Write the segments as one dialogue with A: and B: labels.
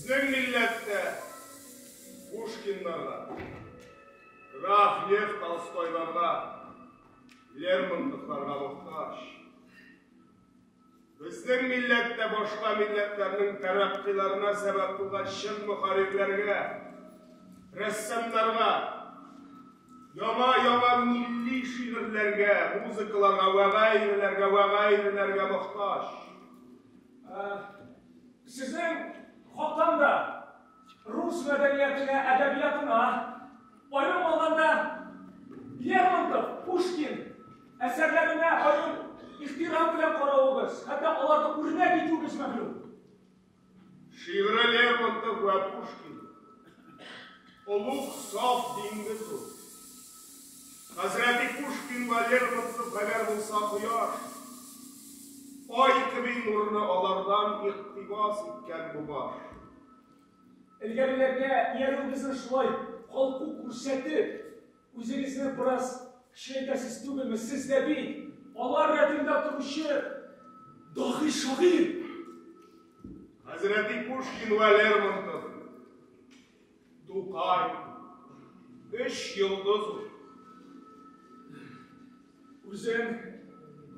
A: Безнең милләт тә Пушкиннарга, граф Лев Толстойларга, Лермонтовларга мохтаҗ. Безнең милләт тә башка милләтләрнең тәрәккыйларына сәбәп булган чын мөхәррирләргә, рәссамнарга, яңа-яңа милли шигырьләргә, музыкаларга вә гайреләргә вә гайреләргә мохтаҗ.
B: Сезнең хактан да рус мәдәниятенә, әдәбиятына, аерым алганда Лермонтов, Пушкин әсәрләренә аерым ихтирам белән каравыгыз, хәтта аларны үрнәк итүегез мәгълүм.
A: Шигыре Лермонтов вә Пушкин. Олуг саф диңгез ул. Хәзрәти Пушкин вә Лермонтов әгәр булса кояш, ай кеби нурны алардан иктибас иткән бу баш.
B: Элгәреләргә иярүегезне шулай калку күрсәтеп, үзегезне бераз кечерәйтәсез түгелме? Сез дә бит алар рәтендә торучы даһи шагыйрь.
A: Хәзрәти Пушкин вә Лермонтов, Тукай, өч йолдыз ул.
B: Үзен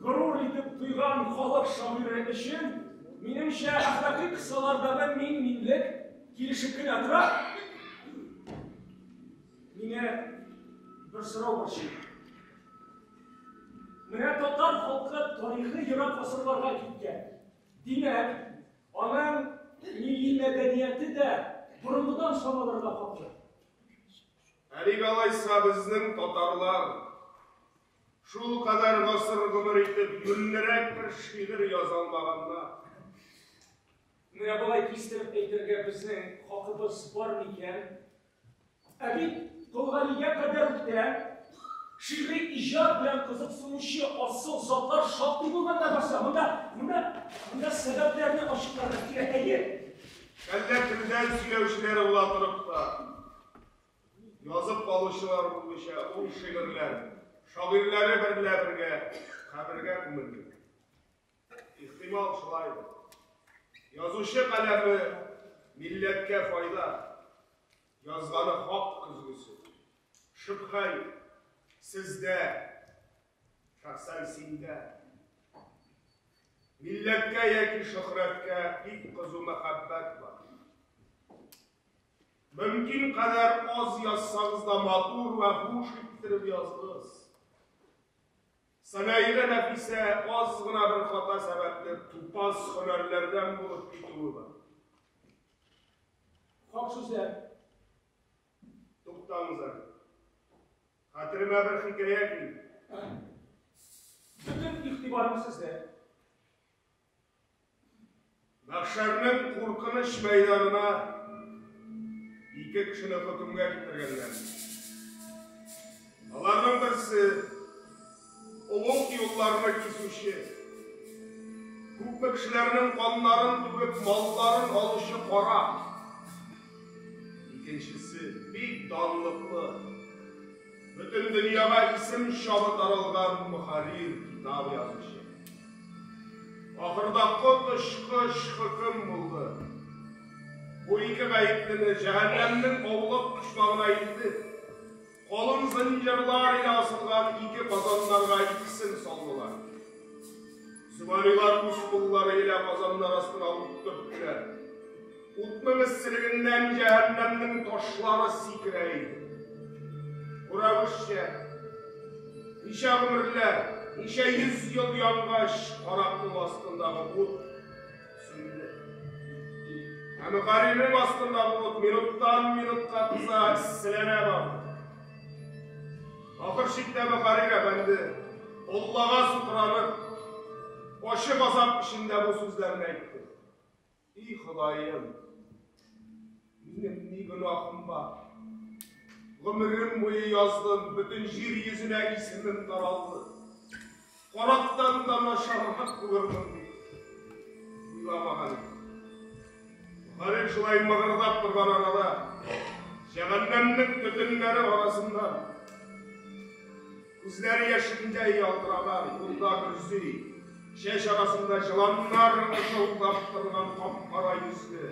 B: горур итеп тойган халык шагыйре өчен, минемчә, әхлакый кысалардагы мин-минлек килешеп кенә тора. Мине бер сорау борчый. Менә татар халкы тарихы ерак гасырларга киткән. Димәк, аның милли мәдәнияте дә борынгыдан саналырга хаклы.
A: Ә ник алайса безнең татарлар шулкадәр гасыр гомер итеп юньлерәк бер шигырь яза алмаганнар?
B: Менә болай кистереп әйтергә безнең хакыбыз бар микән? Ә бит Кол Галигә кадәр үк тә шигъри иҗат белән кызыксынучы асыл затлар шактый булган да баса. Монда, монда, монда сәбәпләрне ачыкларга кирәк, әйе.
A: Әллә телдән сөйләүчеләре була торып та, язып калучылар булмыйча, ул шигырьләр, шагыйрьләре берлә бергә кабергә күмелде. Ихтимал, шулайдыр. Язучы каләме милләткә файда, язганы хак көзгесе. Шөбһә юк, сездә, шәхсән синдә, милләткә яки шөһрәткә бик кызу мәхәббәт бар. Мөмкин кадәр аз язсагыз да матур вә хуш иттереп языгыз. Санаигы Нәфисә аз гына бер хата сәбәпле тупас һөнәрләрдән булып китүе бар.
B: Хак сүзләр.
A: Туктагыз әле. Хәтеремә бер хикәя килде.
B: Бөтен игътибарым сездә.
A: Мәхшәрнең куркыныч мәйданына ике кешене хөкемгә китергәннәр. Аларның берсе олуг юлларны кисүче, күпме кешеләрнең каннарын түгеп, малларын алучы карак. Икенчесе бик данлыклы, бөтен дөньяга исем чабы таралган мөхәррир, китап язучы. Ахырда коточкыч хөкем булды. Бу ике гаеплене җәһәннәмнең аулак почмагына илтеп, калын зынҗырлар илә асылган ике казаннарга икесен салдылар. Зөбанилар үз куллары илә казаннар астына ут төрттеләр. Утның эсселегеннән җәһәннәмнең ташлары сикерә иде. Бу рәвешчә, ничә гомерләр, ничә йөз ел янгач, кара кул астындагы ут сүнде. Ә мөхәррирнең астындагы ут минуттан-минутка кыза, эсселәнә барды. Ахыр чиктә мөхәррир әфәнде, Аллага сукранып, ачы газап эчендә бу сүзләрне әйтте. И Ходаем, минем ни гөнаһым бар? Гомерем буе яздым, бөтен җир йөзенә исемем таралды. Карактан да начаррак булырмын дип уйламаган идем. Мөхәррир шулай мыгырдап торган арада, җәһәннәмнең төтеннәре арасыннан Күзләре яшендәй ялтыраган, кулда гөрзи, чәч арасында җыланнар ышылдап торган кап-кара йөзле,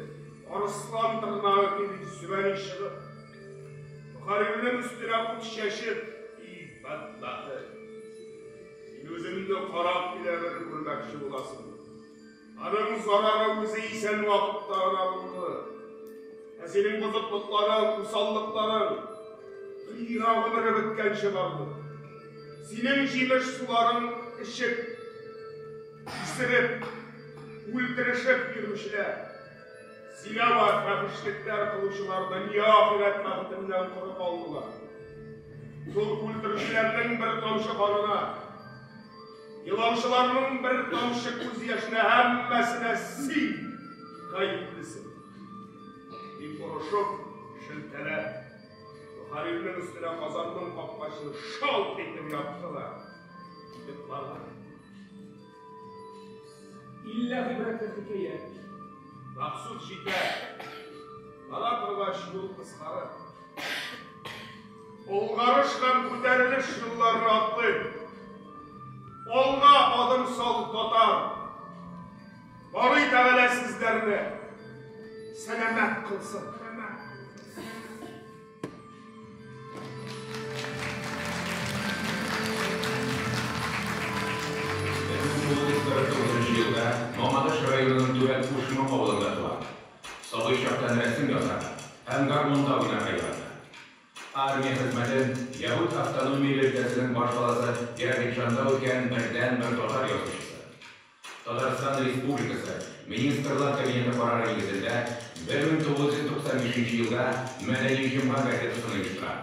A: Арыслан тырнагы кеби зөбәни чыгып, мөхәррирнең өстенә ут чәчеп, И бәдбәхет! Син үзеңне карак илә бер күрмәкче буласың. Аның зарары үзе исән вакытта гына булды. Ә синең бозыклыкларың, усаллыкларың дөнья гомере беткәнче барды. Синең җимеш суларың эчеп, исереп, үлтерешеп йөрүчеләр, зина вә фәхишлекләр кылучылар дөнья-ахирәт бәхетеннән коры калдылар. Шул үлтерүчеләрнең бер тамчы канына, елаучыларның бер тамчы күз яшенә һәммәсенә син гаеплесең. Дип орышып, шелтәләп, мөхәррирнең өстенә казанның капкачын шалт итеп япты да, китеп барды.
B: Иллә гыйбрәтле хикәя.
A: Максуд җитә. Бара торгач юл кыскарыр. Алгарыш һәм күтәрелеш юлларын атлыйм. Алга адым сал, татар! Барый Тәгалә сезләрне сәламәт кылсын.
C: 1949 елда Мамадыш районының Түбән Ушма авылында туа. Сабый чактан рәсем ясарга һәм гармунда уйнарга ярата. Армия хезмәтен Яһүд автономияле өлкәсенең башкаласы Биробиджанда үткән бердәнбер татар язучысы. Татарстан Республикасы Министрлар Кабинеты карары нигезендә 1995 елда Мәдәни җомга газетасын оештыра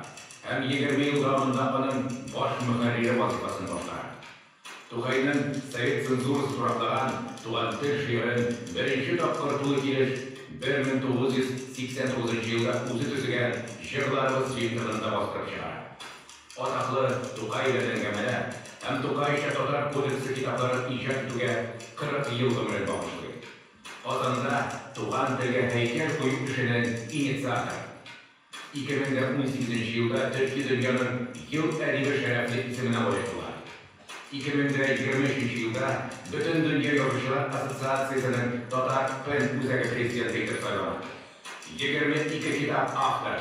C: һәм 20 ел дәвамында аның баш мөхәррире вазыйфасын башкара. Тукайның совет цензурасы тураклаган Туган тел шигырен беренче тапкыр тулы килеш 1989 елда үзе төзегән Җырларыбыз җыентыгында бастырып чыгара. Атаклы Тукай белән әңгәмәләр һәм Тукайча татар кодексы китапларын иҗат итүгә 40 ел гомерен багышлый. Казанда туган телгә һәйкәл кую эшенең инициаторы. 2018 елда төрки дөньяның Ел әдибе шәрәфле исеменә лаек була. 2023 елда Бөтендөнья язучылар ассоциациясенең Татар ПЕН үзәге президенты итеп сайлана. 22 китап авторы.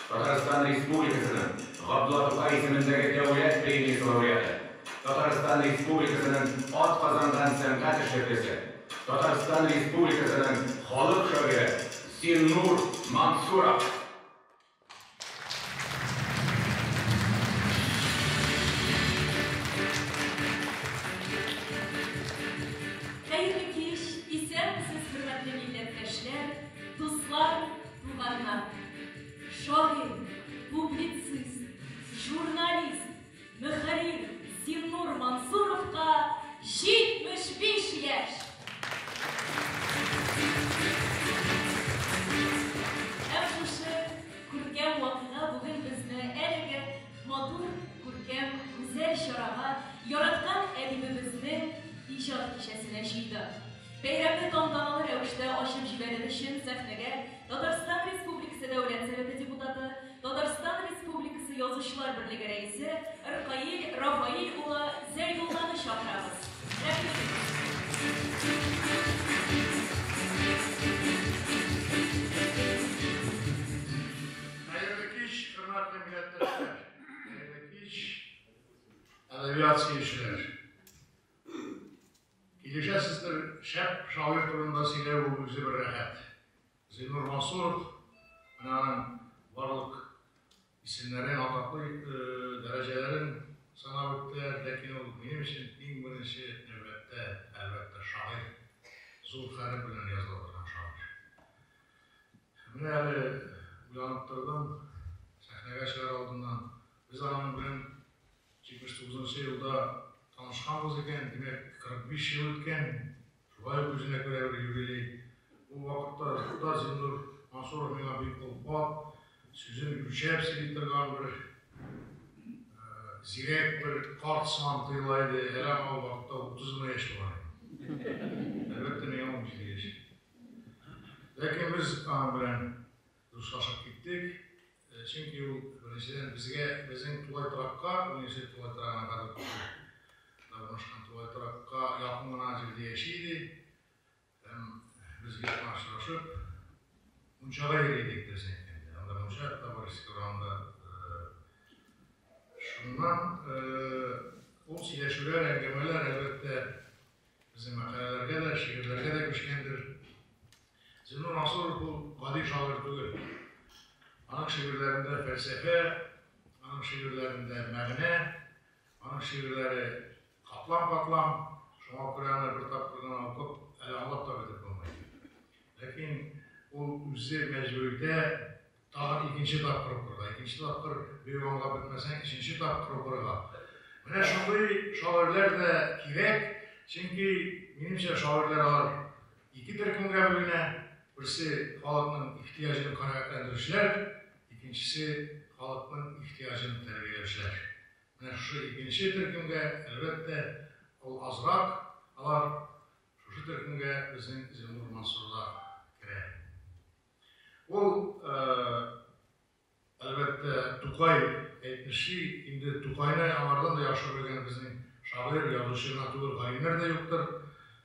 C: Татарстан Республикасының Габдулла Тукай исемендәге Дәүләт премиясе лауреаты, Татарстан Республикасының атказанган сәнгать эшлеклесе, Татарстан Республикасының халык шагыйре Зиннур Мансуров.
D: Хәерле кич, исәнмесез, хөрмәтле милләттәшләр, дуслар, туганнар. Шагыйрь, публицист, журналист, мөхәррир Зиннур Мансуровка 75 яшь! Һәм шушы күркәм вакыйга бүген безне әлеге матур, күркәм, гүзәл чарага, яраткан әдибебезнең иҗат кичәсенә җыйды. Бәйрәмне тантаналы рәвештә ачып җибәрер өчен сәхнәгә Татарстан Республикасы Дәүләт Советы депутаты, Татарстан Республикасы Язучылар берлеге рәисе Ркаил Рафаил улы Зәйдулланы чакырабыз. Рәхим итегез.
E: Хәерле кич, хөрмәтле милләттәшләр. Хәерле кич, әдәбият сөючеләр. Килешәсездер, шәп шагыйрь турында сөйләү ул үзе бер рәхәт. Зиннур Мансуров, менә аның барлык исемнәрен, атаклы дәрәҗәләрен санап үттеләр, ләкин ул минем өчен иң беренче нәүбәттә, әлбәттә, шагыйрь, зур хәреф белән языла торган шагыйрь. Менә әле уйланып тордым, сәхнәгә чыгар алдыннан, без аның белән 79 нчы елда танышканбыз икән, димәк, 45 ел үткән, шулай ук үзенә күрә бер юбилей. Ул вакытта да Зиннур Мансуров миңа бик олпат, сүзен үлчәп сөйли торган бер зирәк бер карт сыман тоела иде. Әле аңа ул вакытта 30 гына яшь булган иде. Әлбәттә, миңа 17 яшь. Ләкин без аның белән дуслашып киттек. Чөнки ул, беренчедән, безгә, безнең тулай торакка, университет тулай торагына хәзер күрше урнашкан тулай торакка якын гына җирдә яши иде. Һәм без еш кына очрашып, Мунчага йөри идек, дөресен әйткәндә. Анда мунча Товарищеский урамында. Шуннан ул сөйләшүләр, әңгәмәләр, әлбәттә, безнең мәкаләләргә дә, шигырьләргә дә күчкәндер. Зиннур Мансуров ул гади шагыйрь түгел. Аның шигырьләрендә фәлсәфә, аның шигырьләрендә мәгънә, аның шигырьләре катлам-катлам, шуңа күрә аны бер тапкыр гына укып, әле аңлап та бетереп булмый. Ләкин ул үзе мәҗбүр итә тагын икенче тапкыр укырга, икенче тапкыр бик аңлап бетмәсәң, өченче тапкыр укырга. Менә шундый шагыйрьләр дә кирәк, чөнки, минемчә, шагыйрьләр алар ике төркемгә бүленә. Берсе халыкның ихтыяҗын канәгатьләндерүчеләр, икенчесе халыкның ихтыяҗын тәрбияләүчеләр. Менә шушы икенче төркемгә, әлбәттә, ул азрак, алар шушы төркемгә безнең Зиннур Мансур да керә. Ул, әлбәттә, Тукай әйтмешли, инде Тукайны аңардан да яхшы белгән безнең шагыйрь, язучы гына түгел, галимнәр дә юктыр.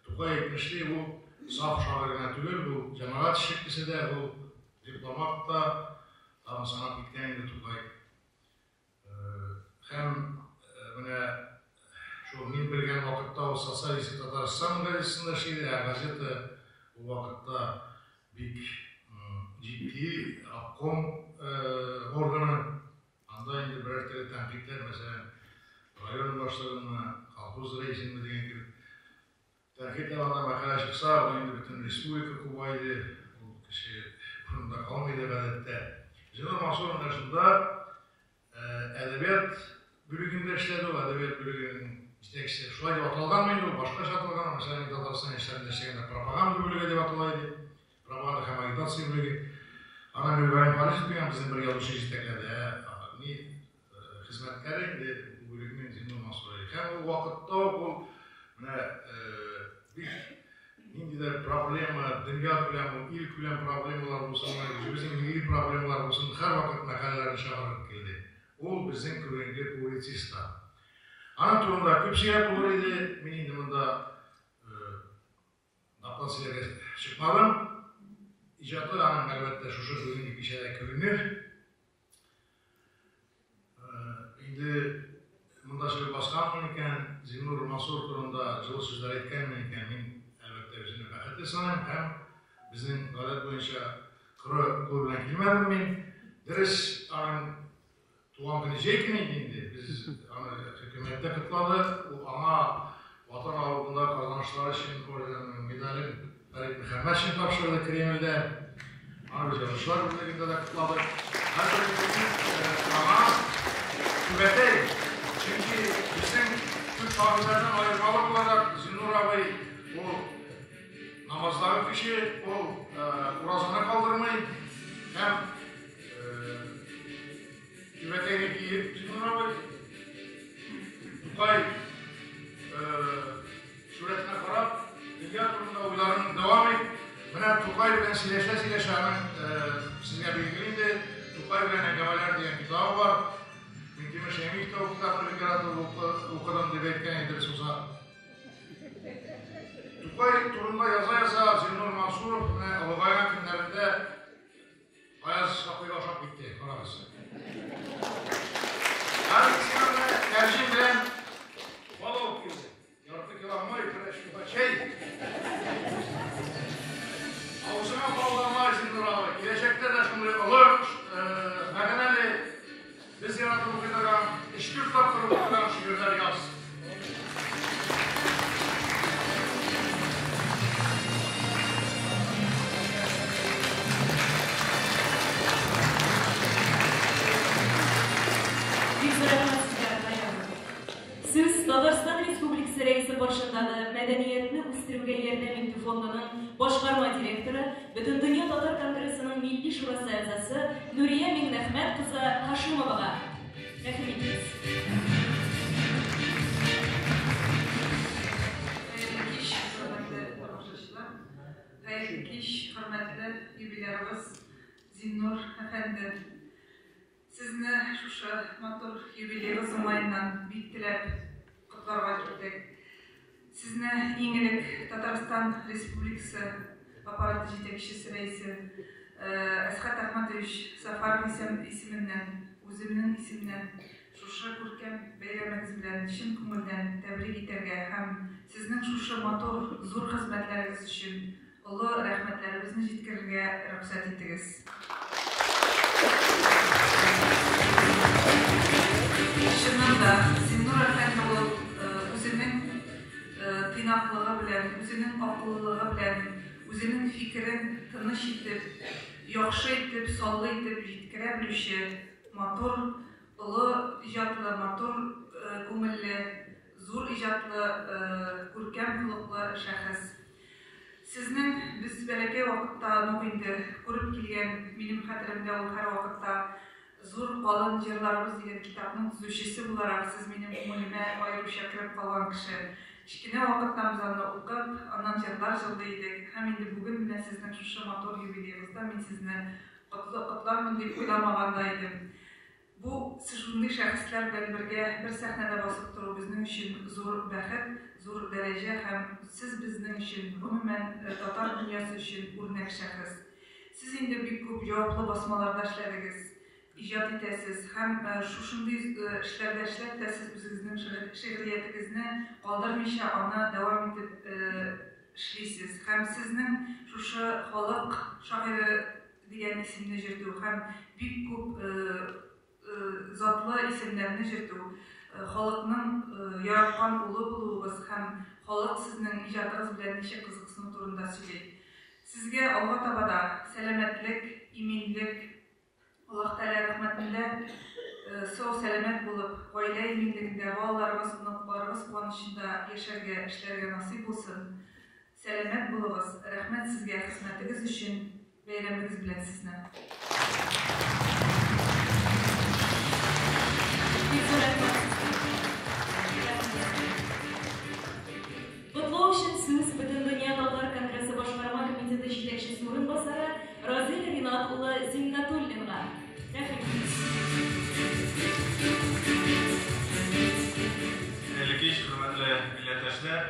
E: Тукай әйтмешли, ул саф шагыйрь генә түгел, ул җәмәгать эшлеклесе дә, ул дипломат та, тагын санап киткән инде Тукай. Һәм менә шул мин белгән вакытта ул «Социалистик Татарстан» газетасында эшли иде, ә газета ул вакытта бик җитди обком органы. Анда инде берәр төрле тәнкыйтьләр, мәсәлән, район башлыгынмы, колхоз рәисенме дигән кебек тәнкыйтьләр анда мәкалә чыкса, ул инде бөтен республика куба иде, ул кеше урында калмый иде гадәттә. Зиннур Мансуров менә шунда әдәбият бүлегендә эшләде ул, әдәбият бүлегенең җитәкчесе. Шулай дип аталганмы инде ул, башкача аталганмы? Мәсәлән, мин Татарстан яшьләрендә эшләгәндә пропаганда бүлеге дип атала иде. Пропаганда һәм агитация бүлеге. Аны Миргалим Харисов дигән безнең бер язучы җитәкләде. Ә ни хезмәткәре инде бу бүлекнең Зиннур Мансуров. Һәм ул вакытта ук ул менә бик ниндидер проблема, дөнья күләм, ил күләм проблемалар булсын, үзебезнең милли проблемалар булсын, һәрвакыт мәкаләләрен чыгарып килде. Ул безнең күренекле публицист та. Аның турында күп сөйләп булыр иде. Мин инде монда доклад сөйләргә чыкмадым. Иҗаты аның, әлбәттә, шушы бүгенге кичәдә күренер. Инде монда чыгып басканмын икән, Зиннур Мансур турында җылы сүзләр әйткәнмен икән, мин, әлбәттә, үземне бәхетле саныйм һәм безнең гадәт буенча коры кул белән килмәдем мин. Дөрес, аның туган көне җәй көне иде инде. Без аны хөкүмәт тә котлады. Ул аңа Ватан алдында казанышлары өчен орденының медален Фәрит Мөхәммәтшин тапшырды Кремльдә. Аны без Язучылар берлегендә дә котладык. Хәзер инде мин аңа түбәтәй, чөнки безнең күп шагыйрьләрдән аермалы буларак Зиннур абый ул намаздагы кеше, ул уразаны калдырмый һәм түбәтәйне киеп Зиннур абый Тукай сурәтенә карап, дөнья турында уйларын дәвам ит. Менә Тукай белән сөйләшә-сөйләшә аның сезгә билгеле инде Тукай белән әңгәмәләр дигән китабы бар. Минтимер Шәймиев та ул китапны бик яратып укыдым дип әйткән иде Суза. Тукай турында яза-яза Зиннур Мансуров менә олыгайган көннәрендә Аяз Сафыйга ошап китте, карагыз. Хәзер сиңа менә кәрҗин белән бал алып килде. Ярты кило май, бер чуга чәй. Авызыңа бал да май, Зиннур абый. Киләчәктә дә шундый олы, мәгънәле, без яратып укый торган, өч-дүрт тапкыр укый торган шигырьләр яз.
D: Бик зур рәхмәт сезгә, Раян. Сүз Татарстан Республикасы Рәисе каршындагы Мәдәниятне үстерүгә ярдәм итү фондының башкарма директоры, Бөтендөнья татар конгрессының Милли шурасы әгъзасы Нурия Миңнәхмәт кызы Һашимовага. Рәхим итегез.
F: Хәерле кич, хөрмәтле тамашачылар. Хәерле кич, хөрмәтле юбилярыбыз Зиннур әфәнде. Сезне шушы матур юбилеегыз уңаеннан бик теләп котларга килдек. Сезне иң элек Татарстан Республикасы аппараты җитәкчесе рәисе Әсхәт Әхмәтович Сафаров исеменнән, үземнең исемнән шушы күркәм бәйрәмегез белән чын күңелдән тәбрик итәргә һәм сезнең шушы матур, зур хезмәтләрегез өчен олы рәхмәтләребезне җиткерергә рөхсәт итегез. Чыннан да, Зиннур әфәнде ул үзенең тыйнаклыгы белән, үзенең акыллылыгы белән, үзенең фикерен тыныч итеп, яхшы итеп, саллы итеп җиткерә белүче матур, олы иҗатлы, матур күңелле, зур иҗатлы, күркәм холыклы шәхес. Сезнең без бәләкәй вакытта ук инде күреп килгән, минем хәтеремдә ул һәрвакытта зур калын җырларыбыз дигән китапның төзүчесе буларак сез минем күңелемә аеруча кереп калган кеше. Кечкенә вакыттан без аны укып, аннан җырлар җырлый идек. Һәм инде бүген менә сезнең шушы матур юбилеегызда мин сезне котлармын дип уйламаган да идем. Бу шундый шәхесләр белән бергә бер сәхнәдә басып тору безнең өчен зур бәхет, зур дәрәҗә һәм сез безнең өчен, гомумән, татар дөньясы өчен үрнәк шәхес. Сез инде бик күп җаваплы басмаларда эшләдегез, иҗат итәсез һәм шушындый эшләрдә эшләп тә сез үзегезнең шигъриятегезне калдырмыйча аны дәвам итеп эшлисез. Һәм сезнең шушы халык шагыйре дигән исемне йөртү һәм бик күп затлы исемнәрне йөртү, халыкның яраткан улы булуыгыз һәм халык сезнең иҗатыгыз белән ничек кызыксыну турында сөйли. Сезгә алга таба да сәламәтлек, иминлек, Аллаһ Тәгалә рәхмәтендә сау сәламәт булып, гаилә иминлегендә, балаларыгыз, оныкларыгыз куанычында яшәргә, эшләргә насыйп булсын. Сәламәт булыгыз. Рәхмәт сезгә хезмәтегез өчен. Бәйрәмегез белән сезне.
D: Бик зур рәхмәт сезгә. Котлау өчен сүз Бөтендөнья татар конгрессы башкарма комитеты җитәкчесе урынбасары Разил Ринат улы Зиннәтуллинга. Рәхим итегез.
G: Хәерле кич, хөрмәтле милләттәшләр!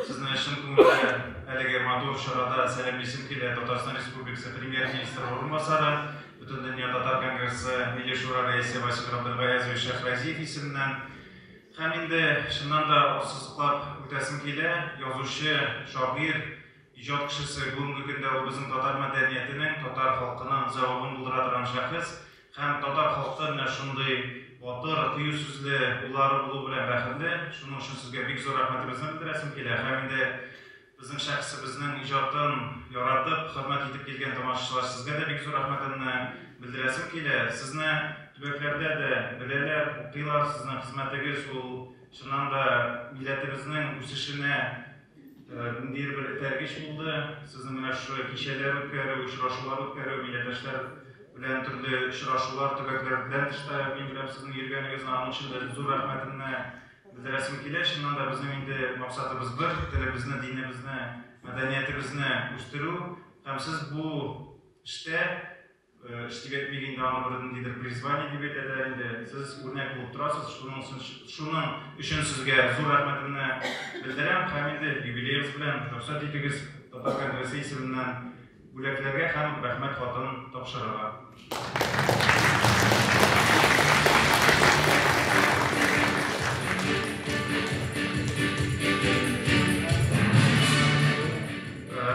G: Сезне чын күңелдән әлеге матур чарада сәламлисем килә. Татарстан Республикасы Премьер-министры урынбасары, Бөтендөнья татар конгрессы Милли Шура рәисе Васил Габделгаязович Шәйхразиев исеменнән. Һәм инде чыннан да ассызыклап үтәсем килә, язучы, шагыйрь, иҗат кешесе, бүгенге көндә ул безнең татар мәдәниятенең, татар халкының зәвыгын булдыра торган шәхес. Һәм татар халкы менә шундый батыр, кыю сүзле уллары булу белән бәхетле. Шуның өчен сезгә бик зур рәхмәтебезне белдерәсем килә. Һәм инде безнең шәхесебезнең иҗатын яратып, хөрмәт итеп килгән тамашачылар, сезгә дә бик зур рәхмәтемне белдерәсем килә. Сезне төбәкләрдә дә беләләр, укыйлар. Сезнең хезмәтегез ул чыннан да милләтебезнең үсешенә ниндидер бер этәргеч булды. Сезнең менә шушы кичәләр үткәрү, очрашулар үткәрү, милләттәшләр белән төрле очрашулар, төбәкләрдән тышта мин беләм сезнең йөргәнегезне, аның өчен дә зур рәхмәтемне белдерәсем килә. Чыннан да безнең инде максатыбыз бер: телебезне, динебезне, мәдәниятебезне үстерү. Һәм сез бу эштә, эш дип әйтмик инде аны, бер ниндидер призвание дип әйтәләр инде. Сез үрнәк булып торасыз. Шуның өчен сезгә зур рәхмәтемне белдерәм. Һәм инде юбилеегыз белән рөхсәт итегез Татар конгрессы исеменнән бүләкләргә һәм рәхмәт хатын тапшырырга.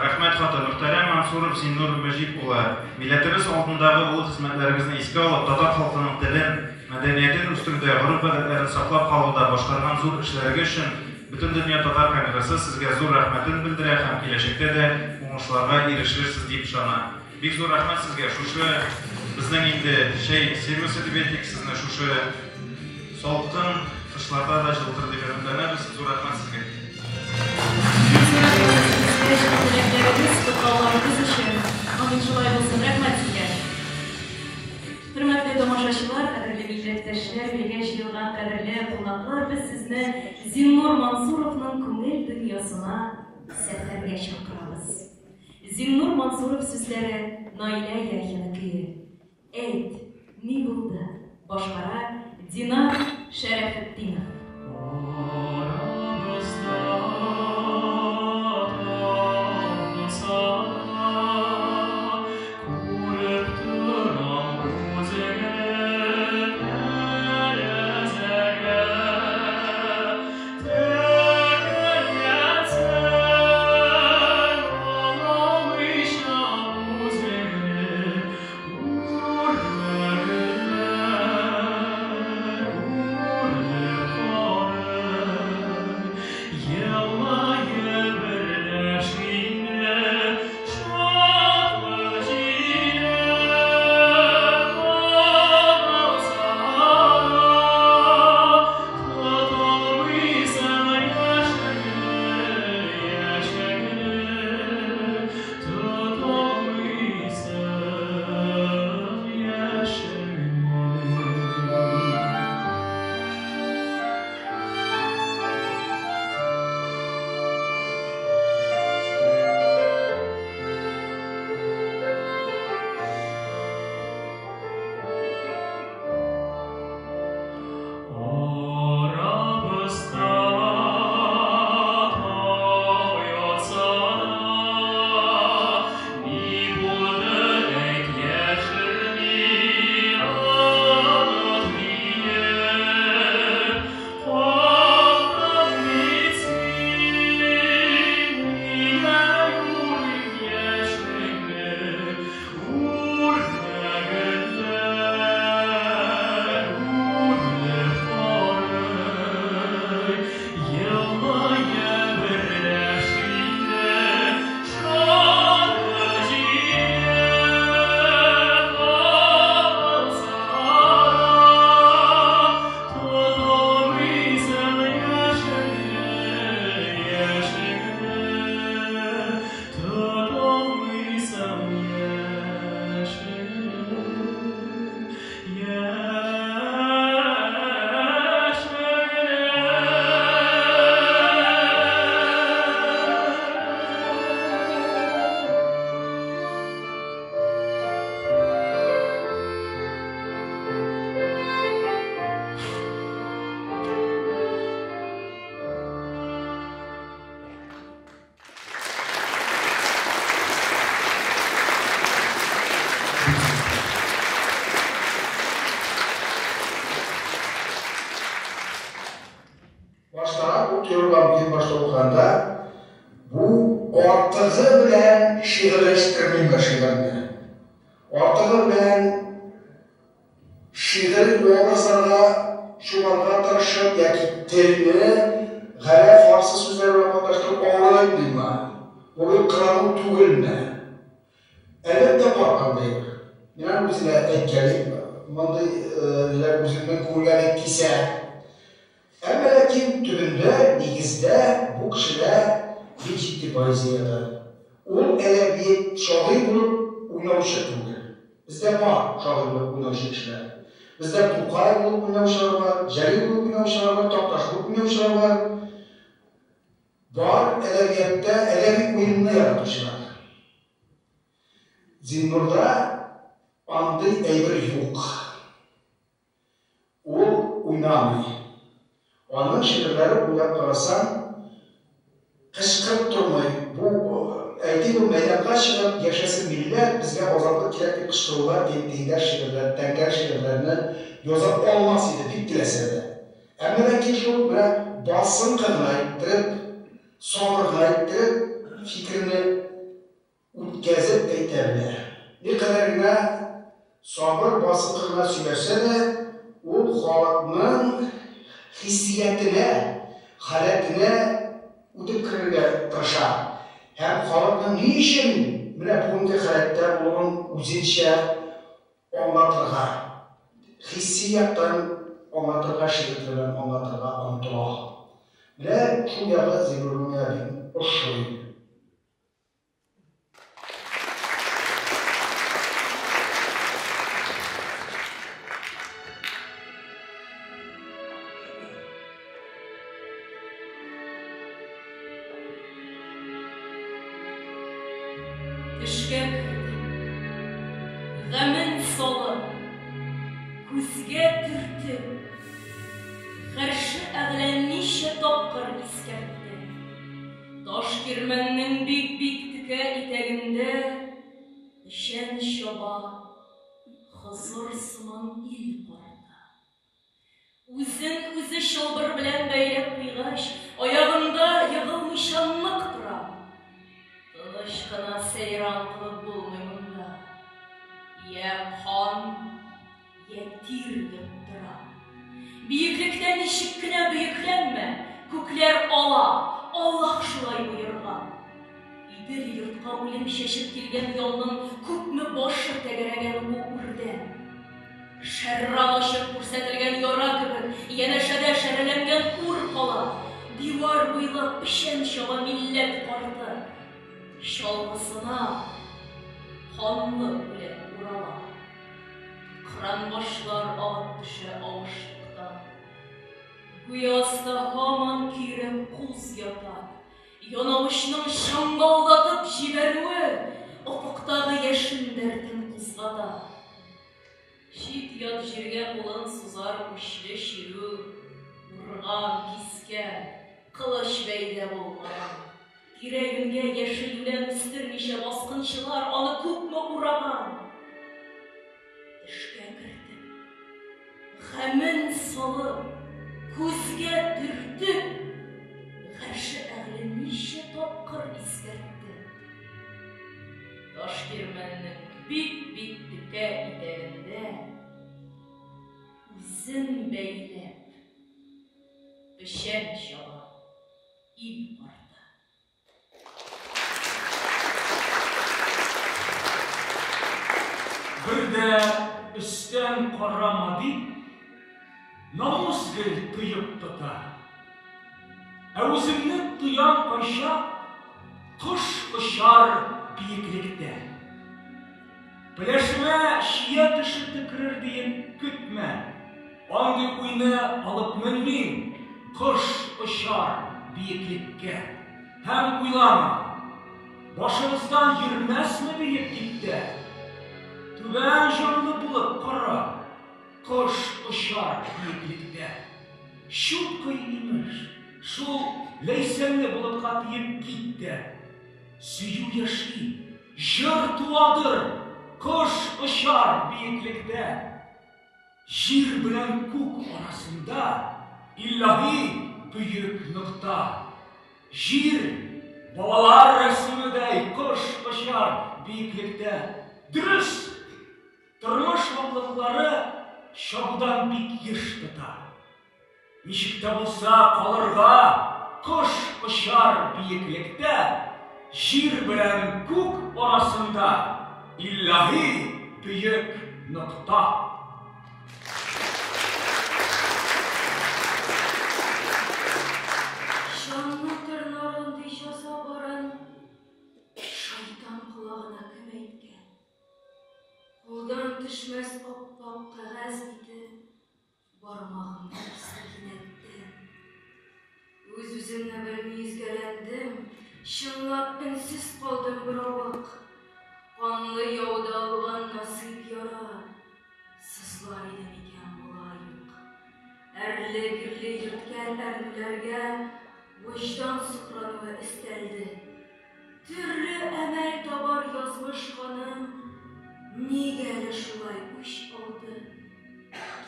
G: Рәхмәт хаты. Мөхтәрәм Мансуров Зиннур Мөҗип улы, милләтебез алдындагы олы хезмәтләрегезне искә алып, татар халкының телен, мәдәниятен үстерүдә, гореф-гадәтләрен саклап калуда башкарган зур эшләрегез өчен Бөтендөнья татар конгрессы сезгә зур рәхмәтен белдерә һәм киләчәктә дә уңышларга ирешерсез дип ышана. Бик зур рәхмәт сезгә, шушы безнең инде чәй сервисы дип әйтик, сезне шушы салкын кышларда да җылытыр дип өметләнәбез. Зур рәхмәт сезгә.
D: Бик зур рәхмәт сезгә җылы теләкләрегез, котлауларыгыз өчен. Амин, шулай булсын. Рәхмәт сезгә. Хөрмәтле тамашачылар, кадерле милләттәшләр, бирегә җыелган кадерле кунаклар, без сезне Зиннур Мансуровның күңел дөньясына сәфәргә чакырабыз. Зиннур Мансуров сүзләре, Наилә Яхина көе. Әйт, ни булды? Башкара Динар Шәрәфетдинов.
H: Арабызда татлы сара. бер шигырьне. Артыгы белән шигъри образларга чумарга тырышып яки телне гарәп-фарсы сүзләре белән катнаштырып авырайтмыймы? Бу бит кырану түгелме? Әлбәттә, бар андый. Мин аны үзенә әйткәлим, мондый ниләр үземнең күңелгә бик кисә. Әмма ләкин төбендә, нигездә бу кешедә бик җитди поэзия ята. Ул әдәби шагыйрь булып уйнаучы түгел. Бездә бар шагыйрь булып уйнаучы кешеләр. Бездә Тукай булып уйнаучылар бар, Җәлил булып уйнаучылар бар, Такташ булып уйнаучылар бар. Бар әдәбиятта әдәби уенны яратучылар. Зиннурда андый әйбер юк. Ул уйнамый. Аның шигырьләре, уйлап карасаң, кычкырып тормый. Бу, әйтик, ул мәйданга чыгып, яшәсен милләт, безгә азатлык кирәк дип кычкыруга тиңдәш шигырьләр, тәңгәл шигырьләрне яза алмас иде, бик теләсә дә. Әмма ләкин шул менә басынкы гына иттереп, сабыр гына иттереп фикерне Үткәзеп әйтә белә. Никадәр генә сабыр, басынкы гына сөйләшсә дә, ул халыкның хиссиятенә, халәтенә үтеп керергә тырыша һәм халыкның ни өчен менә бүгенге халәттә булуын үзенчә аңлатырга, хисси яктан аңлатырга, шигырь теле белән аңлатырга омтыла. Менә шул ягы Зиннурның миңа бик ошый.
D: Төшкә керде. Гамен салып, күзгә төртеп, Гарше әгълә ничә тапкыр искәртте. Ташкирмәннең бик-бик текә итәгендә печән чаба Хозыр сыман ил карты. Үзен үзе чылбыр белән бәйләп куйгач, аягында егылмыйча нык тора. Тыныч кына сәйран кылып булмый монда. Йә кан, Йә тир йоттыра. Биеклектә ничек кенә бөекләнмә, күкләр ала, Аллаһ шулай боерган. Идел-йортка үлем чәчеп килгән яуның күпме башы тәгәрәгән бу үрдән. Шәрран ачып күрсәтелгән яра кебек, янәшәдә шәрәләнгән үр кала, дивар буйлап печән чаба милләт карты. Чалгысына канлы үлән урала. Кранбашлар агып төшә авышлыктан. Гүя аста һаман көйрәп куз ята. Янавычның чыңгылдатып җибәрүе офыктагы яшен дәртен кузгата. Чит-ят җиргә кулын сузар үчле чирү, урган, кискән, кылыч бәйдә булмаган. Тирә-юньгә яшел үлән үстермичә баскынчылар аны күпме ураган. Төшкә кертеп, гамен салып, күзгә төртеп, Гарше әгъле ничә тапкыр искәртте. Ташкирмәннең бик-бик текә итәгендә үзен бәйләп, печән чаба. Ил карты.
B: Бер дә өстән карама дип, намус гел тыеп тота. Ә үземне тоям кайчак, кош очар биеклектә. Пеләшемә чия төше төкерер диеп көтмә. Андый уйны алып менмим, кош очар биеклеккә. Һәм уйлама, башыгыздан йөрмәсме диеп дип тә. Түбән җанлы булып кара, кош очар биеклектә. Чүп кой, имеш, шул ләйсәнле болытка тиеп кит тә. Сөю яши, җыр туадыр, кош очар биеклектә. Җир белән күк арасында илаһи бөек нокта. Җир, Балалар рәсемедәй кош очар биеклектә. Дөрес, тормыш ваклыклары чабудан бик еш тота. Ничек тә булса калырга кош очар биеклектә, җир белән күк арасында илаһи бөек нокта.
D: Җанны тырнар андый җәза барын Шайтан колагына кем әйткән? Кулдан төшмәс ап-ак кәгазь бите Бармагымны кисте кинәттән. Үз-үземне белми өзгәләндем, Чынлап өнсез калдым беравык. Канлы яуда алган насыйп яра Сызлар иде микән болай ук? Әрле-бирле йөрткән әрнүләргә Вөҗдан сукрануы өстәлде. Төрле әмәл табар язмыш ханым, Нигә әле шулай үч алды?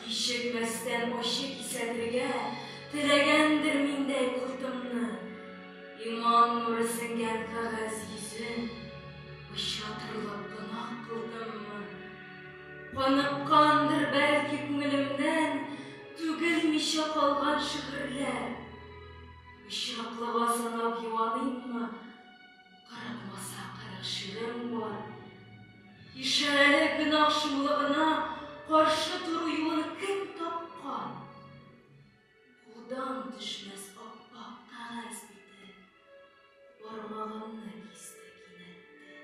D: Кичекмәстән ачы кисәтергә Теләгәндер миндәй кортымны. Иман нуры сеңгән кәгазь йөзен Пычратырлык гөнаһ кылдыммы? Каныккандыр бәлки күңелемнән Түгелмичә калган шигырьләр. Очраклыга санап юаныйммы? Кырыкмаса 40 шигырем бар. Ишарәле гөнаһ шомлыгына каршы тору юлын кем тапкан? Кулдан төшмәс ап-ак кәгазь бите бармагымны кисте кинәттән.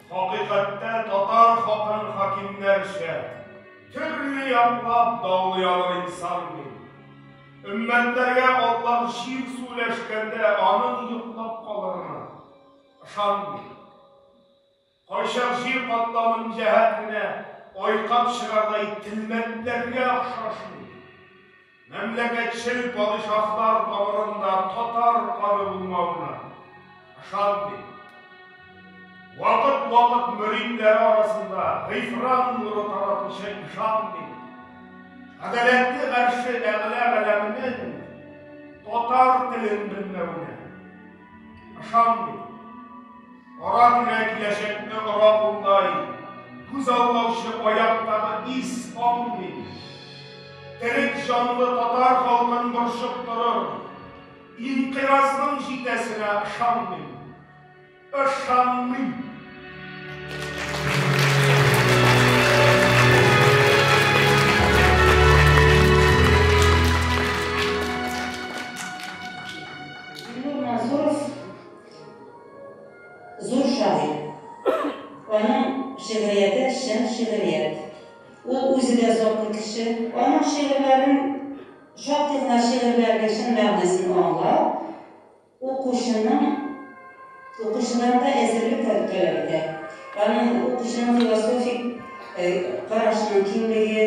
A: Хакыйкатьтә татар хакын хакимнәрчә төрле яклап даулый алыр инсан мин. Өммәтләргә Аллаһ җир-су өләшкәндә аның йоклап калырына ышанмыйм. Кайчак җир катламын җәһәт кенә айкап чыгардай телмәтләргә охшаш мин. Мәмләкәтчел падишаһлар тамырында татар каны булмавына ышанмыйм. Вакыт-вакыт мөридләре арасында гыйфран нуры таратучы ишан мин. Гадәләтле гарше әгълә галәменең татар телен белмәвенә ышанмыйм. Ара-тирә киләчәкне ора кулдай күзаллаучы аяктагы ис аңмыйм. Терек җанлы татар халкын борчып торыр инкыйразның җитәсенә ышанмыйм. Ышанмыйм.
I: Зиннур Мансуров зур шагыйрь. Аның шигърияте чын шигърият. Ул үзе дә затлы кеше. Аның шигырьләрен, шактый гына шигырьләрнең чын мәгънәсен аңлау, укучының укучыдан да әзерлек таләп итә. Аның укучының философик карашының киңлеге,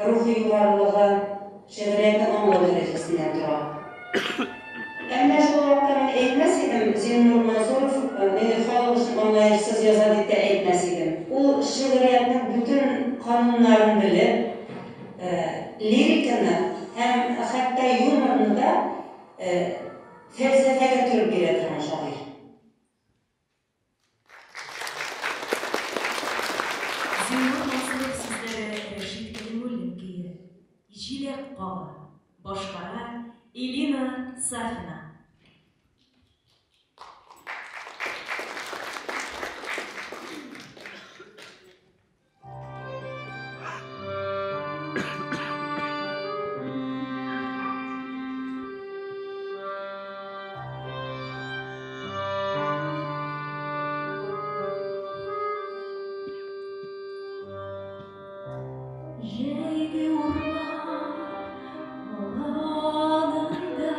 I: рухи югарылыгы, шигъриятне аңлау дәрәҗәсеннән тора. Әмма шул вакытта мин әйтмәс идем, Зиннур Мансуров мине халык өчен аңлаешсыз яза дип тә әйтмәс идем. Ул шигъриятнең бөтен кануннарын белеп, лириканы һәм хәтта юморны да фәлсәфәгә төреп бирә торган шагыйрь.
D: Зиннур Мансуров сүзләре Рәшит Кәлимуллин көе. Җиләк кагы. Башкара Элина Сафина. Җәйге урман аланында.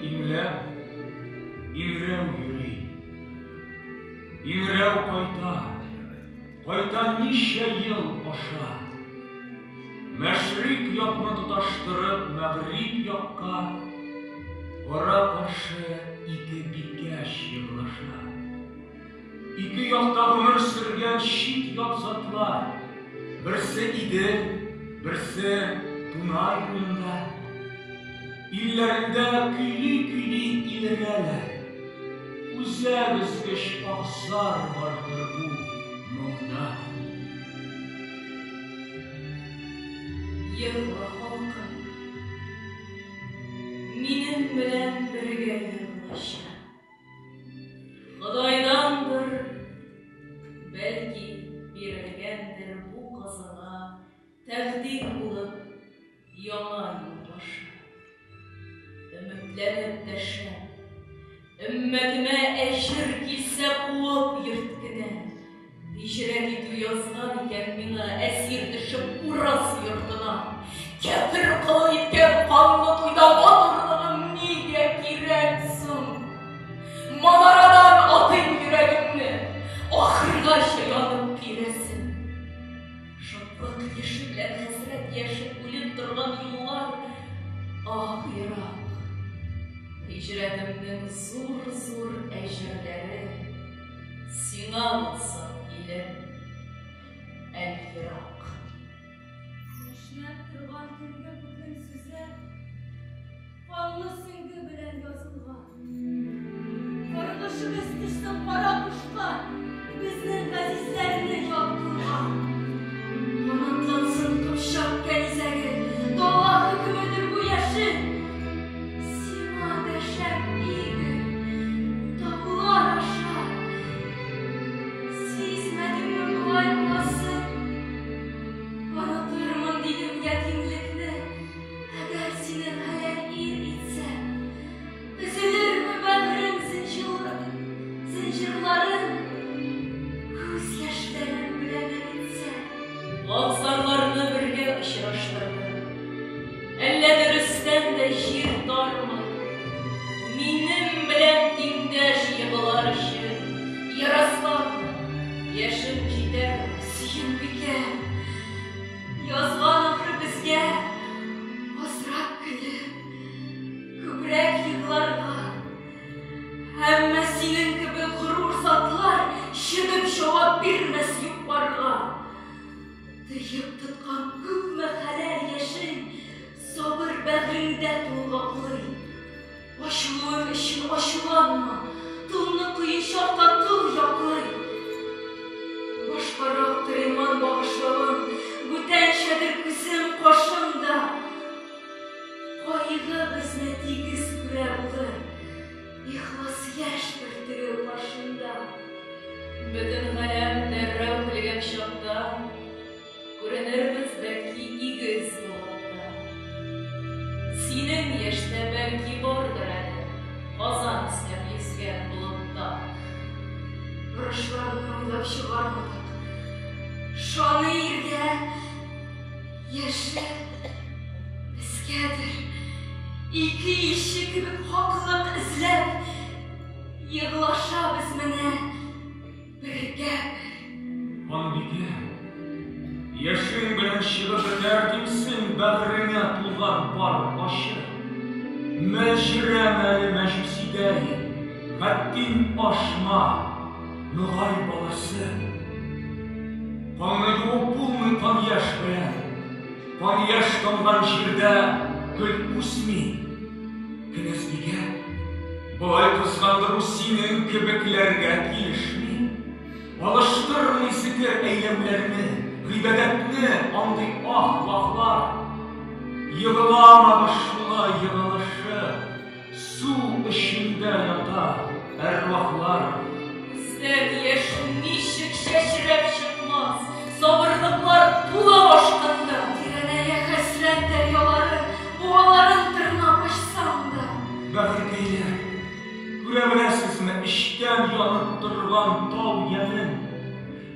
J: иңләп, иңрәү йөри. Иңрәү кайта, кайта ничә ел аша. Мәшрикъ якны тоташтырып мәгъриб якка, кара-каршы ике бикәч егылыша. Ике якта гомер сөргән чит-ят затлар, берсе Идел, берсе Дунай буенда. Илләрендә көйли-көйли илерәләр. Үзәк өзгеч аһ-зар бардыр бу моңда.
D: Егла, халкым, минем белән бергә егылачак. Ходайдандыр, бәлки бирелгәндер бу Казанга тәкъдир булып яңа юл башы. Өметләнеп дәшәм, өммәтемә әҗер килсә куып йөрткенә. Һиҗрәт итү язган икән миңа, әсир төшеп урыс йортына. Кяфер колы иткән канлы туйда матурлыгым нигә кирәк соң? Манарадан атыйм йөрәгемне, ахыргача янып көйрәсен. Шатлык яше белән хәсрәт яше бүлеп торган юллар, ах, ерак. Һиҗрәтемнең зур-зур әҗерләре Сиңа булсын, илем, Әлфирак.
K: Яшьнәп торган төнге күкнең сүзе Канлы сөңге белән язылган. Каргышыбыз төшсен кара кошка, Безнең газизләрне ят кылган. Канатлансын кыпчак кәнизәге, Дала хөкемедер бу яшен. Сиңа дәшәм, Игорь, таулар аша. Сизмәдеңме болай буласын? Онытырмын дидем ятимлекне, Әгәр сине хәләл ир итсәм. Өзелерме бәгърем зынҗырларын, Күз яшьләрем белән эретсәм.
D: Абзарларны бергә очраштырды. Әллә дөрестән дә җир тармы? Минем белән тиңдәш егылар өчен, Ярославна, яшең җитәрме?
K: Сөембикә, язган ахры безгә, Азрак көлеп, күбрәк егларга. Әмма синең кебек горур затлар Чебеп җавап бирмәс юк-барга. Тыеп тоткан күпме хәләл яшең Сабыр бәгъреңдә тулгаклый. Ачылуым өчен ачуланма, Толны кыен чакта тол яклый. Башкарактыр иман багышлавым, Бүтәнчәдер күзем, кашым да. Кайгы безне тигез күрә булыр, Ихлас яшь бөртеге каршында.
D: Бөтен галәм дәррәү көлгән чакта, Күренербез, бәлки, игез болытта. Синең яшьтә, бәлки, бардыр әле Казан өсләп йөзгән болытта.
K: Орышларны уйлап чыгармадык. Шаны иргә яше безгәдер. Ике илче кебек хаклык эзләп, Егълашабыз менә бергә-бер.
J: Ханбикә, яшең белән чыгып бетәр димсең бәгыреңә тулган бар ачы. Мәлҗерәмә әле мәҗүсидәй, хәттин ашма, ногай баласы. Канны юып булмый кан-яшь белән, кан-яшь тамган җирдә гөл үсми. Кенәзбикә, болай кызгандыру синең кебекләргә килешми. Алыштырмый зекер әйләүләрне, гыйбадәтне андый аһ-ваһлар. Егыламагыз шулай егылышып, су эчендә ята әрвахлар.
D: Күздән яшь ничек чәчрәп чыкмас, сабырлыклар тула башканда.
K: Тирәнәя хәсрәт дәрьялары, буаларын тырнап ачсам да.
J: Бәгырькәйләр, күрә беләсезме эчтән янып торган тау ямен?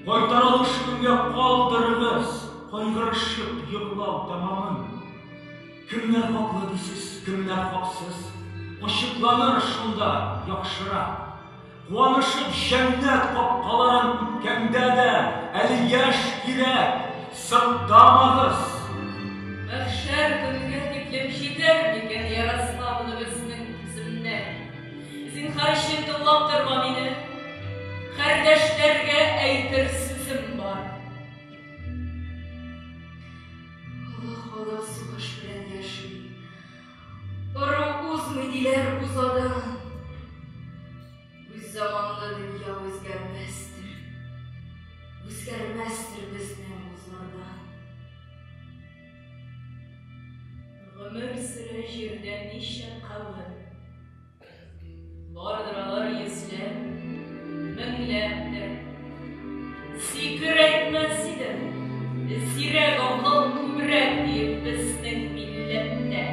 J: Кайтарылыш көнгә калдырыгыз кайгырышып егълау тәмамын. Кемнәр хаклы дисез, кемнәр хаксыз? Ачыкланыр шунда яхшырак. Куанышып җәннәт капкаларын үткәндә дә әле яшь кирәк, сыктамагыз!
K: Мәхшәр көнгә тиклем җитәр микән Ярославна безнең түземнәр? Зинһар өчен тыңлап торма мине, Кардәшләргә әйтер сүзем бар. Олы халык сугыш белән яши. Ыру узмый диләр узадан. Үз заманлы дөнья үзгәрмәстер. Үзгәрмәстер безнең узлардан.
D: Гомер сөрә җирдә ничә кавем. Бардыр алар йөзләп, меңләп тә. Сикер әйтмәс идем, зирәк акыл күбрәк диеп безнең милләттә.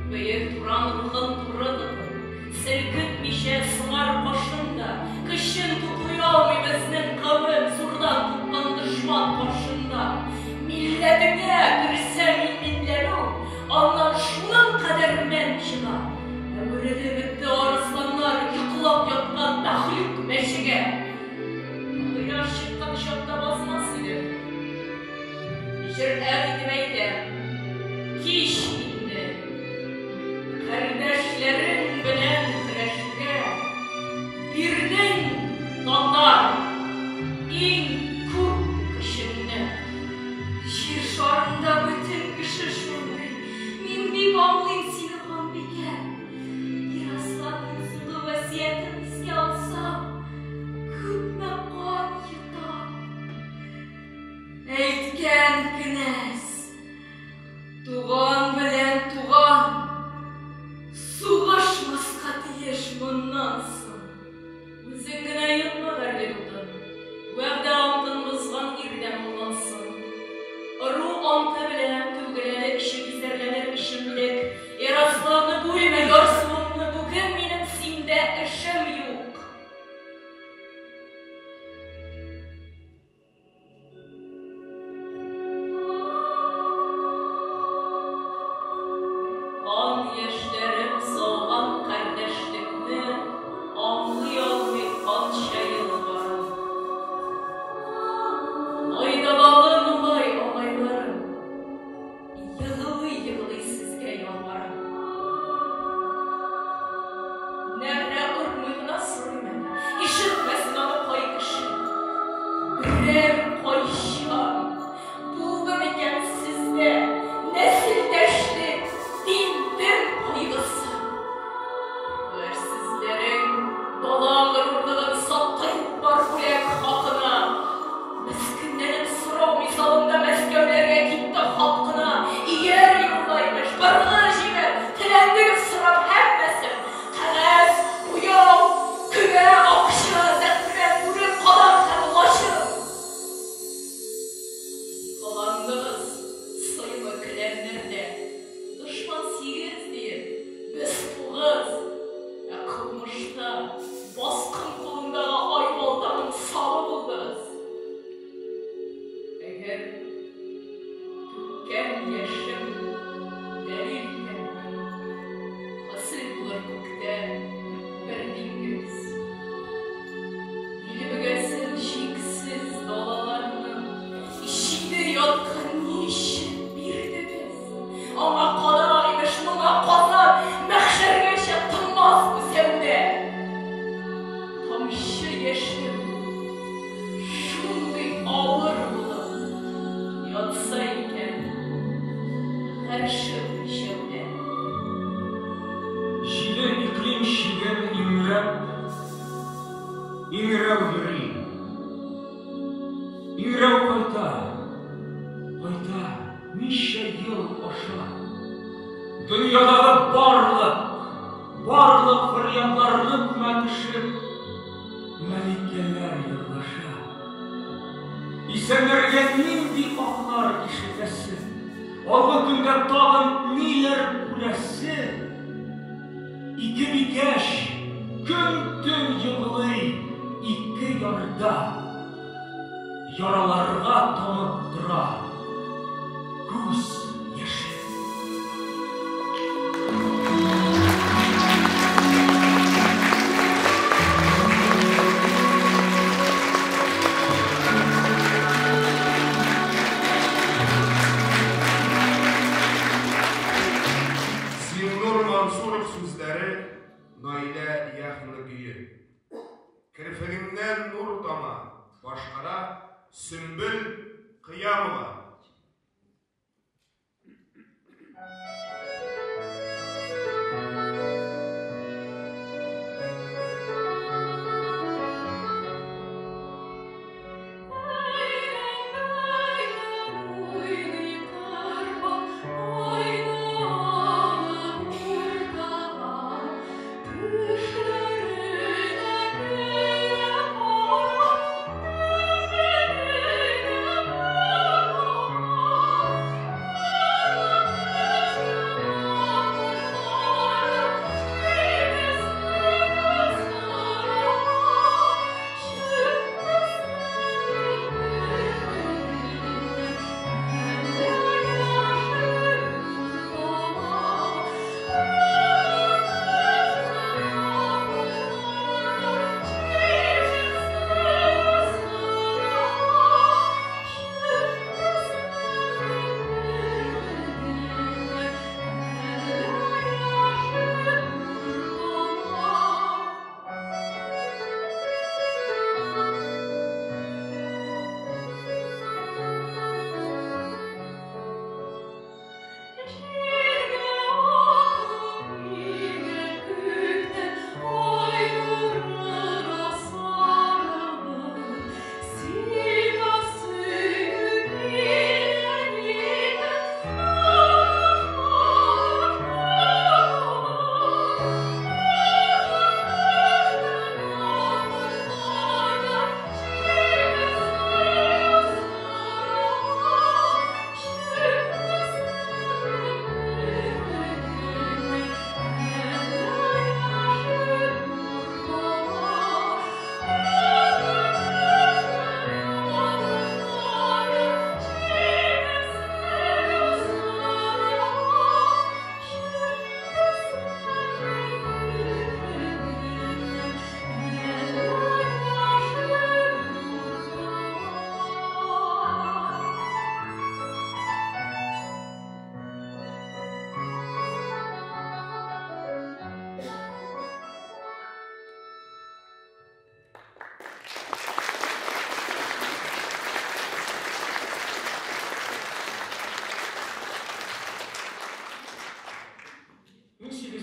D: Бөек Туран рухын туры тотып, селкетмичә сыңар кашын да, көчен туплый алмый безнең кавем зурдан купкан дошман каршында. Милләтеңә керсә мин-минләнү, аннан шуның кадәр мән чыга. Әверелеп бетте арысланнар йоклап яткан мәхлук мәчегә. Кояш чыккан чакта басмас идем. Җөрьәт итеп әйтәм, кич инде. Кардәшләрең белән көрәшүгә бирдең, татар, иң күп көчеңне.
K: Җир шарында бөтен кеше шундый. Мин бик аңлыйм сине, ханбикә. Ярославның соңгы васыятен искә алсам, күпме кан йотам. Әйткән кенәз, туган белән туган сугышмаска тиеш моннан соң.
D: Үзең генә йотма гарьлек утын, Вәгъдә антын бозган ир дә моннан соң. Ыру анты белән түгел әле эчеп изәрләнер эчемлек. Ярославны бүлмә, ярсуыңны, бүген минем синдә эшем юк. Кан яшьләрем сауган кардәшлекне аңлый алмый канча ел барам. Айдабалы нугай агайларым, Елый-елый сезгә ялварам. Нәгърә ормый гына сорыйм әле, Ишетмәсен аны кай кеше. Берәр кайчан булды микән сездә Нәселдәшлек, дин, дем кайгысы? Гарьсезләрең бала горурлыгын сатты юк-бар бүләк хакына. Мескенләнеп сорау мисалында Мәскәүләргә китте хат кына. Ияр юлла, имеш, быргы җибәр, Теләндегез сорап һәммәсен. Кәгазь, буяу, көбә, акча, зәгъфрән, бүрек, кадак һәм лачын. Кыландыгыз сыйлы келәмнәрдә. Дошман сигез диеп, без тугыз. Ә кылмышта баскын кулындагы айбалтаның сабы булдыгыз. Әгәр түккән яшем дәлил икән, хасил булыр күктә бер диңгез. Дилбегәсен чиксез далаларның җиде ятка ни өчен бирдегез? Аңа кадак, имеш, моңа казан, мәхшәргәчә тынмас бу сәүдә. Тамчы яшем шундый авыр булып ятса икән гарше үлчәүдә.
J: Җиде иклим чиген иңләп, иңрәү йөри. Иңрәү кайта, кайта ничә ел аша. Дөньядагы барлык, барлык фөрьядларны күмә төшеп, мәликәләр елаша. Исәннәргә нинди аһлар ишетәсе, алгы көндә тагын ниләр күрәсе? Ике бикәч көн-төн елый ике ярда, яраларга тамып тора күз яше.
A: Керфегеңнән нур тама. Башкара Сөмбел Кыямова.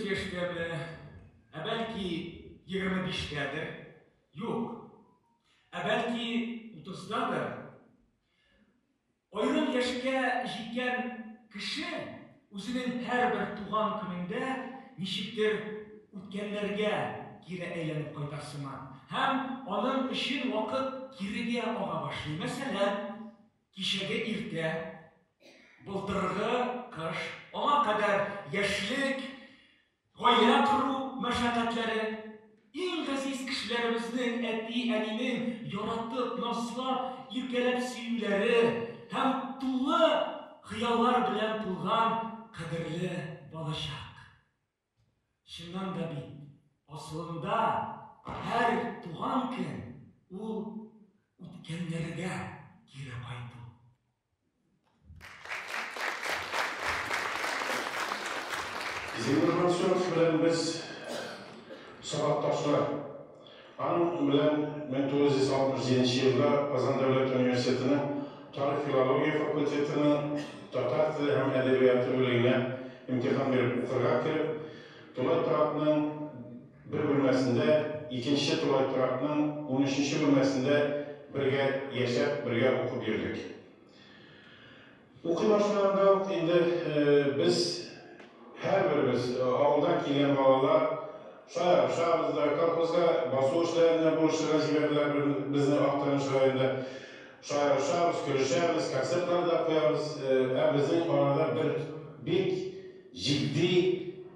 B: Яшьтәме, ә бәлки 25-тәдер, юк, ә бәлки 30-дадыр. Аерым яшькә җиткән кеше үзенең һәрбер туган көнендә ничектер үткәннәргә кире әйләнеп кайта сыман. Һәм аның өчен вакыт кирегә ага башлый. Мәсәлән, кичәге иртә, былтыргы кыш, аңа кадәр яшьлек, гаилә кору мәшәкатьләре, иң газиз кешеләребезнең, әти-әнинең яратып, назлап, иркәләп сөюләре һәм тулы хыяллар белән тулган кадерле балачак. Чыннан да бит, асылында һәр туган көн ул үткәннәргә кире кайту.
L: Зиннур Мансуров белән без сабакташлар. Аның белән 1967 елда Казан дәүләт университетының тарих-филология факультетының татар теле һәм әдәбияты бүлегенә имтихан биреп укырга кереп, тулай торакның бер бүлмәсендә, икенче тулай торакның 13 бүлмәсендә бергә яшәп, бергә укып йөрдек. Укый башлаганда ук инде без һәрберебез авылдан килгән балалар шаярышабыз да, колхозга басу эшләренә булышырга җибәрделәр безне Актаныш районында. Шаярышабыз, көлешәбез, концертлар да куябыз. Ә безнең арада бер бик җитди,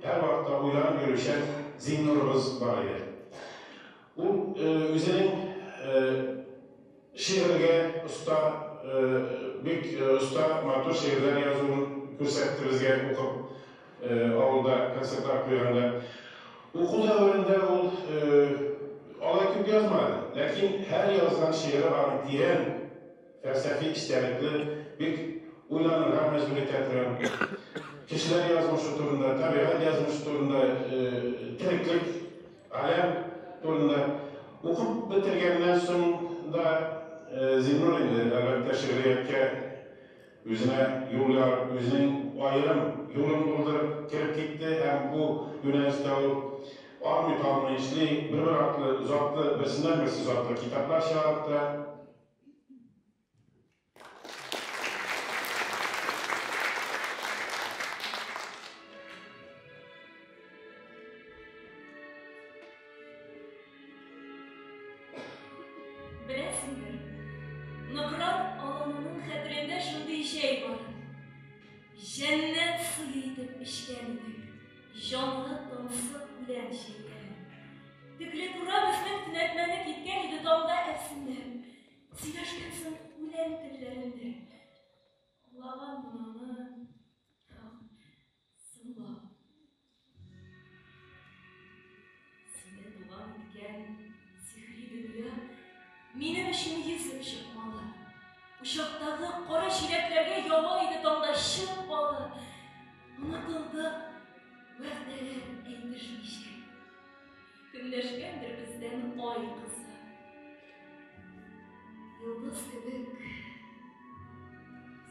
L: һәрвакытта уйланып йөрүчән Зиннурыбыз бар иде. Ул үзенең шигырьгә оста, бик оста матур шигырьләр язуын күрсәтте безгә укып, авылда концертлар куйганда. Уку дәверендә ул алай күп язмады, ләкин һәр язган шигыре аның тирән фәлсәфи эчтәлекле, бик уйланырга мәҗбүр итә торган. Кешеләр язмышы турында, табигать язмышы турында, тереклек, аләм турында. Укып бетергәннән соң да Зиннур инде, әлбәттә, шигърияткә үзенә юл ярып, үзенең аерым юлын булдырып кереп китте һәм бу юнәлештә ул армый-талмый эшли, бер-бер артлы затлы, берсеннән-берсе затлы китаплар чыгарып тора.
D: Беләсеңдер, Нократ Аланының хәтерендә шундый җәй бар. Җәннәт суе итеп эчкән идек, җанлы тансык үлән чәйләрен. Төкле тура безнең төнәтмәне киткән иде таңда әфсенләп. Сөйләшкән соң үлән телләрендә. Аңлаганмын аны, соңлап. Сине туган иткән сихри дөнья минем өчен йөзеп чыкмалы. Учактагы кара чиләкләргә ява иде таңда чык балы. Онытылдык вәгъдәләр әйтешмичә. Көнләшкәндер бездән ай кызы. Йолдыз кебек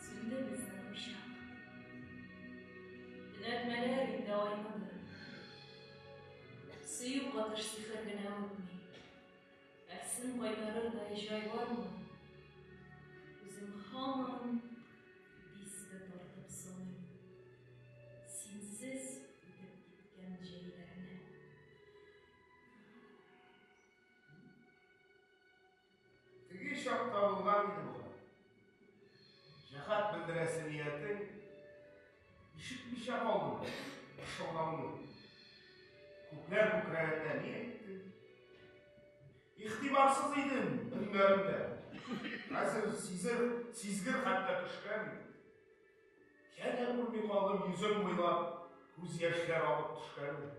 D: сүнде безнең учак. Төнәтмәләр инде айныды. Сөю катыш сихер генә үтми. Әфсен кайтарырдай җай бармы? Үзем һаман дисбе тартып саныйм. Синсез үтеп киткән җәйләрне.
A: Теге чакта булган иде бугай. Җәһәт белдерәсе ниятең, ишетмичә калдым пышылдауны. Күкләр күкрәгәндә ни әйттең? Игътибарсыз идем өннәреңдә. Хәзер сизер, сизгер хәтта төшкән. Янә күрми калдым йөзем буйлап күз яшьләр агып төшкәнен.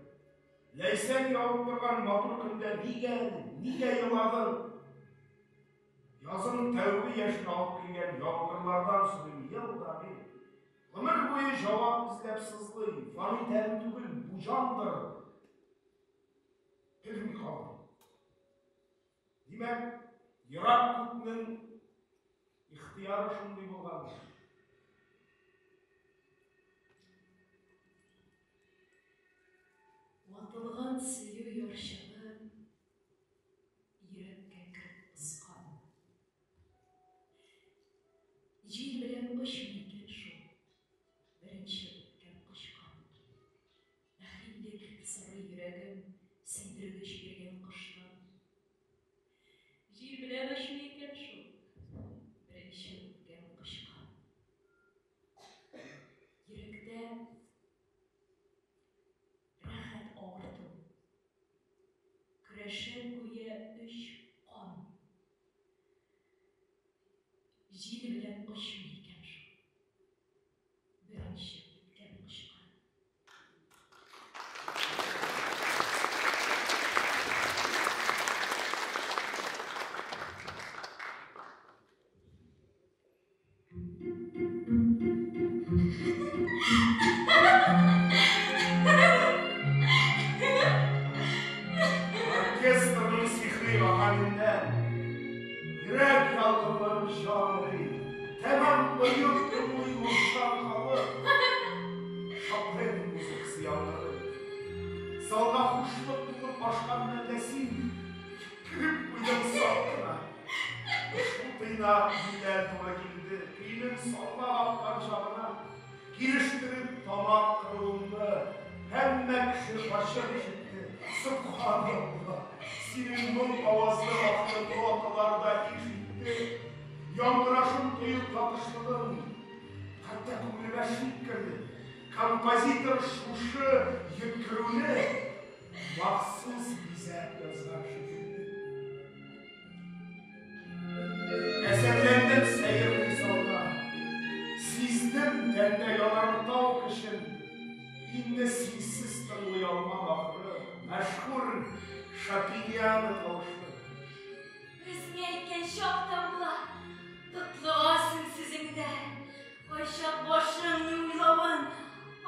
A: Ләйсән явып торган матур көндә нигә, нигә еладың? Язын тәүге яшен алып килгән яңгырлардан сорыйм ел да мин. Гомер буе җавап эзләп сызлый, фани тән түгел, бу җандыр. Белми калдым. Димәк, ерак күкнең ихтыяры шундый булган.
D: Ватылган сөю ярчыгы йөрәккә кереп поскан. Җил белән очмый икән шул, беренче үпкән кочкан. Бәхиллек сорый йөрәгем сөйдергеч биргән коштан. Җил белән очмый икән шул, беренче үпкән кочкан. Йөрәктә рәхәт авырту. Көрәшә гүя өч кан. Җил белән очмый икән шул, беренче үпкән кочкан.
A: Оркестрның сихри аһәңеннән йөрәк ялкынланып җан эри, тәмам оеп тыңлый урчан халык. Шопен музыкасы яңгырый. Залга хушлык тулып ашкан мәлдә син кереп куйдың сак кына. Ошбу тыйнак җилләр туры килде, көйнең салмак аккан чагына. Килештереп тамак кыруыңны һәммә кеше ачык ишетте. Сөбханалла! Синең моң авазлы аклы ноталар да ишетте. Яңгырашын тоеп татышлыгын, хәтта күңелемә шик керде. Композитор шушы йөткерүне махсус бизәп язган шикелле. Әсәрләндем сәер мисалга. Сиздем тәндә янартау көчен. Инде синсез тыңлый алмам ахры, мәшһүр Шопиниана тавышын.
D: Рәсми әйткән чакта була, тотлыгасың сүзеңдә. Кайчак башың ни уйлавын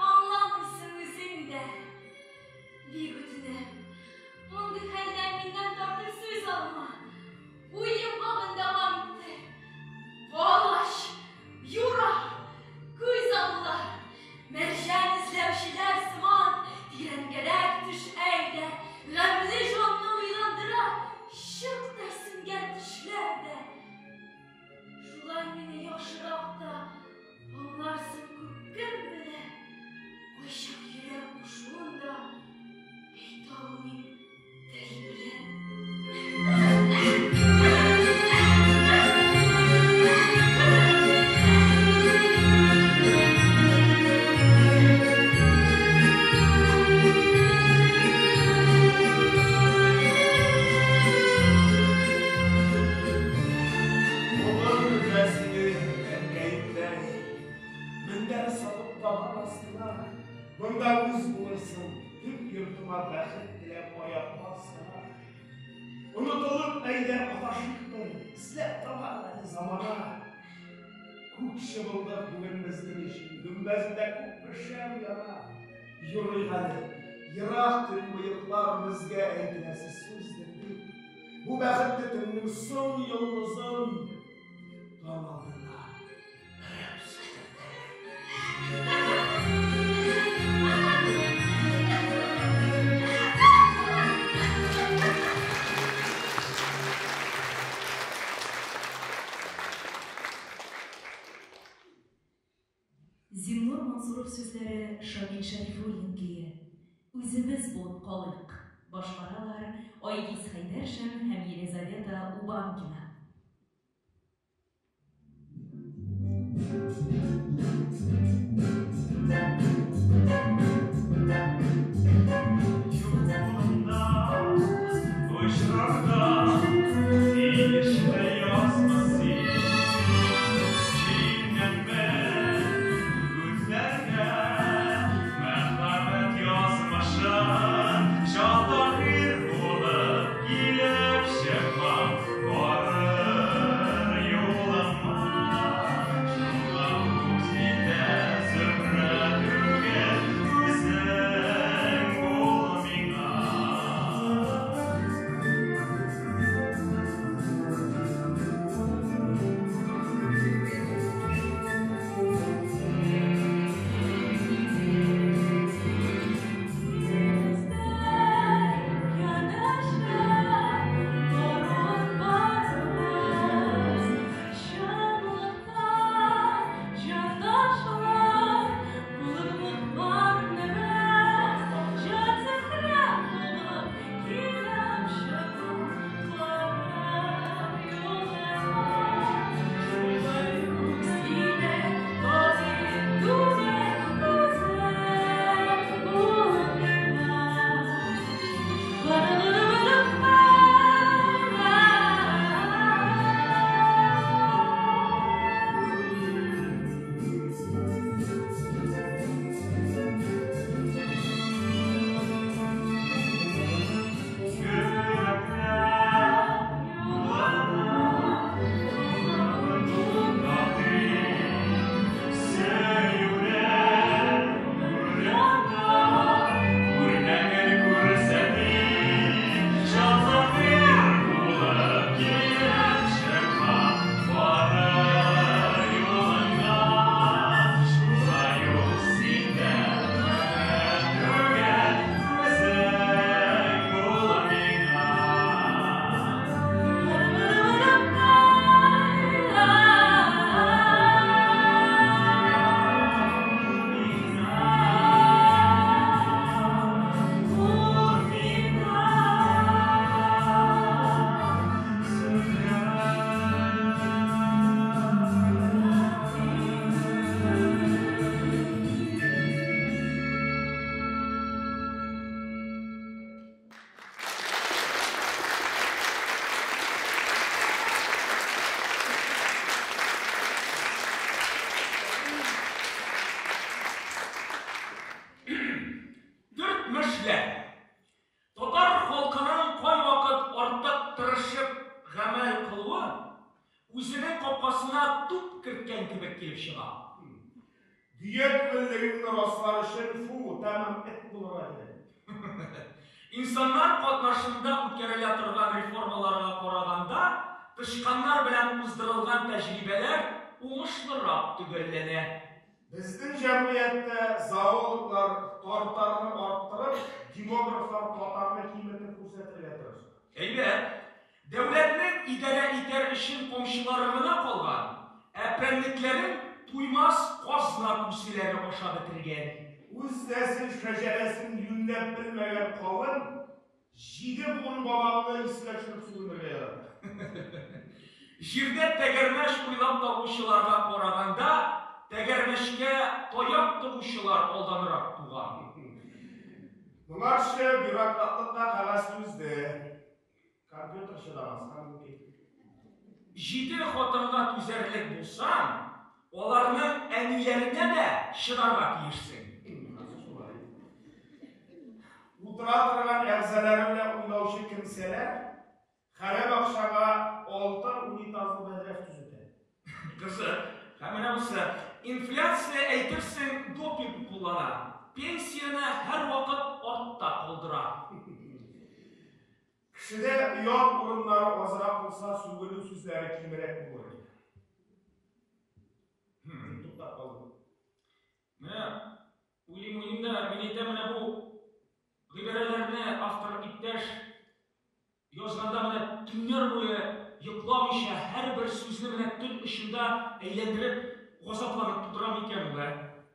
D: аңламыйсың үзең дә. Бик үтенәм, мондый хәлдә миннән тартып сүз алма.
A: салып табан астына. Монда үз булырсың, төп йортыма бәхет теләп аяк бас кына. Онытылып әйдә адашыйкмы, эзләп табар әле замана. Күк чыбылдык бүген безнең өчен, гөмбәзендә күпме шәм яна. Юрыйк әле, ерак төнбоеклар безгә әйтеләсе сүздер дип. Бу бәхетле төннең соң йолдызын таң алдына өреп сүндердек.
D: Зиннур Мансуров сүзләре, Шамил Шәрифуллин көе. Үзебез булып калыйк. Башкаралар Айгиз Хәйдәршин һәм Елизавета Убанкина.
G: Юлымда очрарда килешмә язма син. Синнән күзләргә мәхәббәт язмышын Җантаһир булып килеп чыкма барыр юлыма. Шуңа ук син дә Зөһрә түгел, үзең бул миңа.
K: Безләр янәшә барып барабыз, Чынлыкта җандашлар булырлык бар нәбез. Җан Зөһрә булып килеп чыгу барыр юлыма. Шулай ук сине табиб түгел, үзең бул миңа.
G: Йөрәкләр юлына Сөюләр урында үрнәген күрсәтик, Җантаһир булып килеп чыкма барыр юлыңа. Шулай ук син дә түгел, үзең бул миңа.
B: Төртмешләр. Татар халкының кайвакыт артык тырышып гамәл кылуы үзенең капкасына туп керткән кебек килеп чыга.
A: Дөя түгеллегеңне раслар өчен, фу, тәмам эт булырга кирәк.
B: Инсаннар катнашында үткәрелә торган реформаларга караганда, тычканнар белән уздырылган тәҗрибәләр уңышлырак төгәлләнә.
A: Безнең җәмгыятьтә зоологлар тартарны арттырып, демографлар татарны киметеп күрсәтергә тырыша.
B: Әйбәт. Дәүләтнең идарә итәр өчен камчылары гына калган, ә прәннекләрен туймас казна күселәре ашап бетергән.
A: Үз нәсел шәҗәрәсен юньләп белмәгән кавем җиде буын бабаңны искә төшереп сүгенергә ярата.
B: Җирдә тәгәрмәч уйлап табучыларга караганда, тәгәрмәчкә таяк тыгучылар алданрак туган.
A: Моңарчы бюрократлыкка кәгазь түзде. Компьютер чыдамаска мөмкин.
B: Җиде хатынга түзәрлек булсаң, Аларның әниләренә дә чыдарга тиешсең.
A: Утыра торган әгъзалары белән уйнаучы кемсәләр хәрәм акчага алтын унитазлы бәдрәф төзетә.
B: Кызык. Һәм менә бусы. Инфляция әйтерсең допинг куллана. Пенсияне һәрвакыт артта калдыра.
A: Кешедә оят урыннары азрак булса, сүгенү сүзләре кимрәк булыр иде. Дип туктап калдым.
B: Менә уйлыйм, уйлыйм да, мин әйтәм, менә бу гыйбарәләрне автор иптәш язганда менә төннәр буе йокламыйча һәрбер сүзне менә тел очында әйләндереп газапланып тудыра микән ул, ә?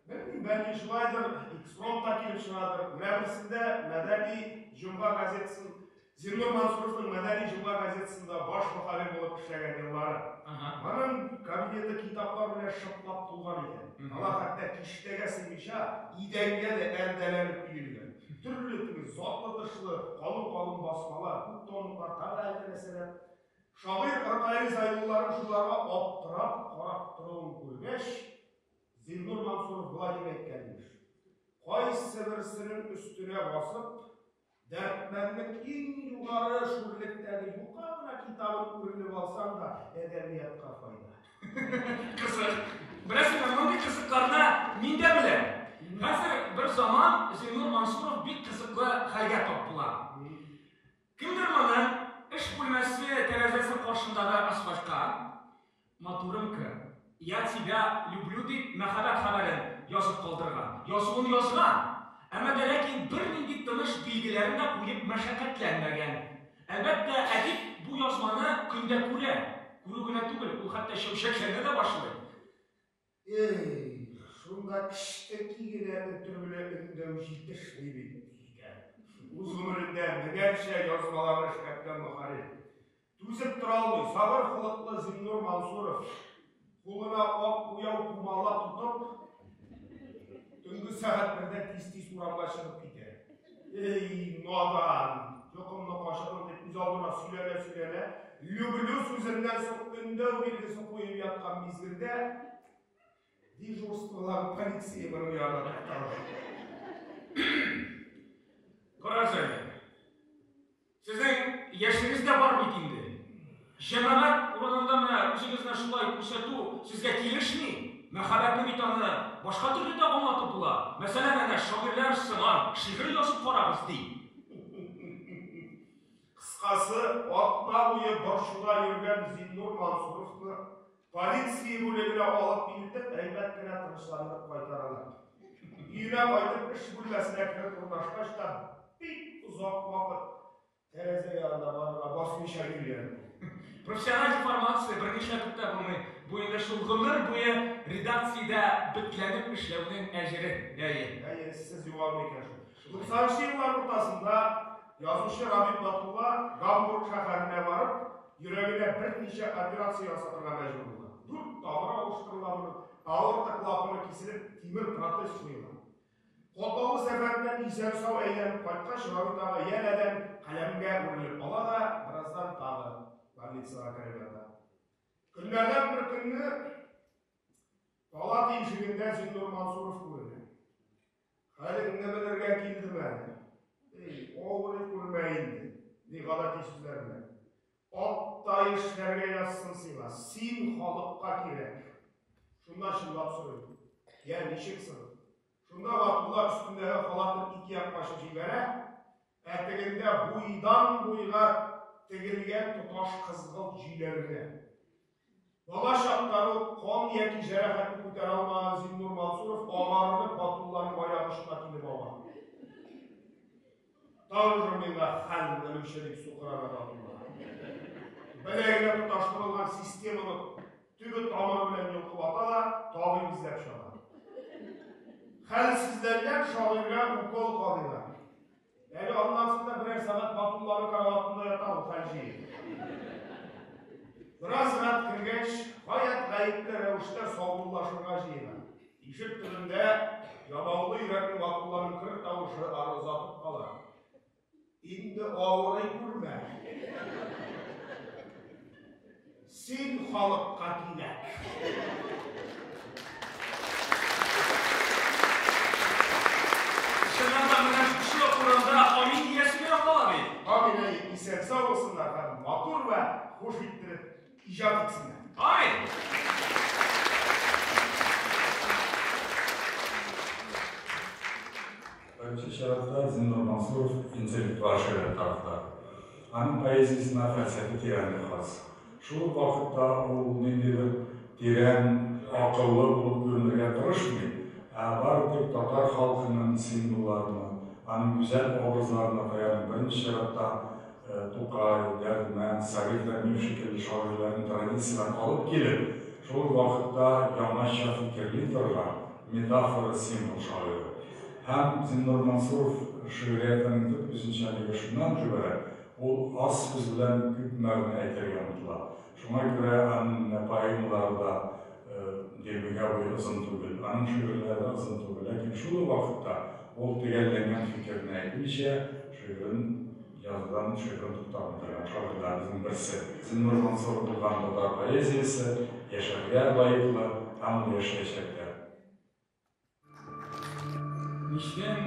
A: Белмим, бәлки шулайдыр, экспромт та килеп чыгадыр. Менә берсендә Мәдәни җомга газетасын, Зиннур Мансуровның Мәдәни җомга газетасында баш мөхәррир булып эшләгән еллары. Аның кабинеты китаплар белән шыплап тулган икән. Алар хәтта киштәгә сыймыйча, идәнгә дә әрдәләнеп өелгән. Төрле теге затлы тышлы, калын-калын басмалар, күп томлыклар, тагы әллә нәрсәләр. Шагыйрь Ркаил Зәйдулланың шуларга аптырап карап торуын күргәч, Зиннур Мансуров болай дип әйткән, имеш, Кайсы берсенең өстенә басып, Дәрдмәнднең иң югары шүрлектәге юка гына китабын үрелеп алсаң да, әдәбиятка файда.
B: Кызык. Беләсеңме, мондый кызыкларны мин дә беләм. Хәзер бер заман Зиннур Мансуров бик кызыклы хәлгә тап була. Кемдер моны эш бүлмәсе тәрәзәсе каршындагы асфальтка Матурымка, я тебя люблю дип мәхәббәт хәбәрен язып калдырган. Язуын язган, әмма дә ләкин бернинди тыныш билгеләрен дә куеп мәшәкатьләнмәгән. Әлбәттә, әдип бу язманы көндә күрә. Күрү генә түгел, ул хәтта чәүчәкләнә дә башлый.
A: Эх, шунда кечтеки генә өтер белән өндәү җитешми бит, дигән. Үз гомерендә меңәрчә язмаларны эшкәрткән мөхәррир. Түзеп тора алмый, сабыр холыклы Зиннур Мансуров, кулына ак буяу пумала тотып, төнге сәгать бердә тиз-тиз урамга чыгып китә. Эй, надан, йокымны качырдың дип үзалдына сөйләнә-сөйләнә, люблю сүзеннән соң өндәү билгесе куеп яткан мизгелдә, дежурстволар полиция моның янына туктала.
B: Карагыз әле. Сезнең яшегез дә бар бит инде. Җәмәгать урынында менә үзегезне шулай күрсәтү сезгә килешми. Мәхәббәтне бит аны башка төрле дә аңлатып була. Мәсәлән, әнә шагыйрьләр сыман шигырь язып карагыз, ди.
A: Кыскасы, атна буе борчуда йөргән Зиннур Мансуровны полиция бүлегенә алып илтеп, әйбәт кенә тынычландырып кайтаралар. Өенә кайтып, эш бүлмәсенә кереп урнашкач та, бик озак вакыт тәрәзә янына барырга басмыйча йөри әле ул.
B: Профессиональ деформация, бернишләтеп тә булмый. Бу инде шул гомер буе редакциядә бетләнеп эшләүнең әҗере. Әйе.
A: Әйе, эзсез югалмый икән шул. 90 нчы еллар уртасында язучы Рабит Батулла Гамбург шәһәренә барып, йөрәгенә берничә операция ясатырга мәҗбүр була. Дүрт тамыр алыштырыла моның, аорта клапаны киселеп, тимер протез куела. Катлаулы сәфәреннән исән-сау әйләнеп кайткач, Рабит ага янәдән каләмгә үрелеп ала да, бераздан тагы больницага кереп ята. Көннәрдән бер көнне палата ишегендә Зиннур Мансуров күренә. Хәлеңне белергә килдем әле. Эй, авырый күрмә инде, ди гадәти сүзләр белән. Аттай эшләргә язсын сиңа, син халыкка кирәк. Шунда чынлап сорыйм. Я, ничек соң? Шунда Габдулла өстендәге халатын ике якка ачып җибәрә, ә тегендә буйдан-буйга тегелгән тоташ кызгылт җөйләр генә. Бала чактан ук кан яки җәрәхәтне күтәрә алмаган Зиннур Мансуров агарынып Батулланың аяк очына килеп ава. Тоже миңа хәл белүче дип сукырана Батулла. Беләгенә тоташтырылган системаны төбе тамыры белән йолкып ата да, табиб эзләп чаба. Хәлсезләнгән шагыйрьгә укол кадыйлар. Әле аннан соң да берәр сәгать Батулланың караватында ята ул хәл җыеп. Бераз рәт кергәч, гаять гаепле рәвештә саубуллашырга җыена. Ишек төбендә ямаулы йөрәкле Батулланың көр тавышы аны озатып кала. Инде авырый күрмә. Син халыкка кирәк. хуш иттереп иҗат итсеннәр.
C: Амин!
M: Беренче чиратта Зиннур Мансуров интеллектуаль шигърият тарафдары. Аның поэзиясенә фәлсәфи тирәнлек хас. Шул ук вакытта ул ниндидер тирән акыллы булып күренергә тырышмый, ә бары тик татар халкының символларына, аның гүзәл образларына таянып, беренче чиратта Тукай, Дәрдмәнд, Сәгыйть Рәмиев шикелле шагыйрьләрнең традицияләрен алып килеп, шул ук вакытта яңача фикерли торган метафора-символ шагыйре. Һәм Зиннур Мансуров шигъриятенең төп үзенчәлеге шуннан гыйбарәт, ул аз сүз белән күп мәгънә әйтергә омтыла. Шуңа күрә аның менә поэмалары да дилбегә буе озын түгел, аның шигырьләре дә озын түгел. Ләкин шул ук вакытта ул төгәлләнгән фикерне әйтмичә, шигырен язудан шигырен туктатмый торган шагыйрьләребезнең берсе. Зиннур Мансуров булган татар поэзиясе яшәргә лаеклы һәм ул яшәячәк тә.
J: Мичтән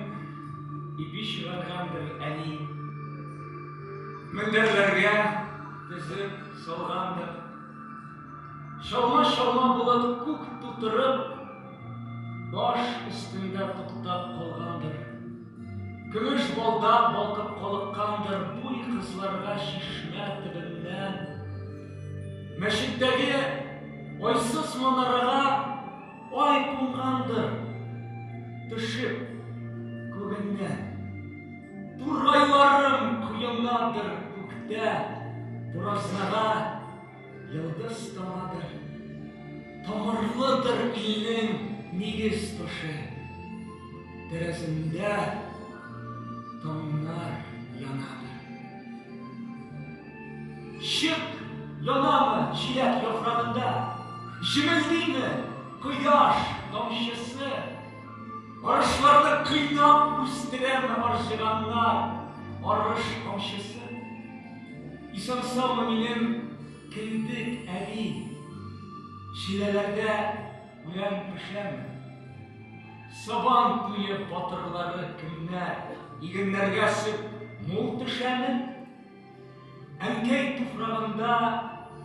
J: ипи чыгаргандыр әни. Мендәрләргә тезеп салгандыр. Чалма-чалма болыт күк тутырып, баш өстендә туктап калгандыр. Көмеш балдак балкып калыккандыр буй кызларга чишмә төбеннән. Мәчеттәге айсыз манарага Ай кунгандыр, төшеп күгеннән. Тургайларым коенадыр күктә, Буразнага йолдыз тамадыр. Тамырлыдыр илнең нигез ташы, Тәрәземдә таңнар янадыр. Чык янамы җиләк яфрагында, Җемелдиме кояш тамчысы? Арышларны кыйнап үстерәме Арҗыганнар арыш камчысы? Исән-саумы минем кендек әби, Чиләләрдә үлән пешәме? Сабан туе батырлары кемнәр, Игеннәргә сөт мул төшәме? Әнкәй туфрагында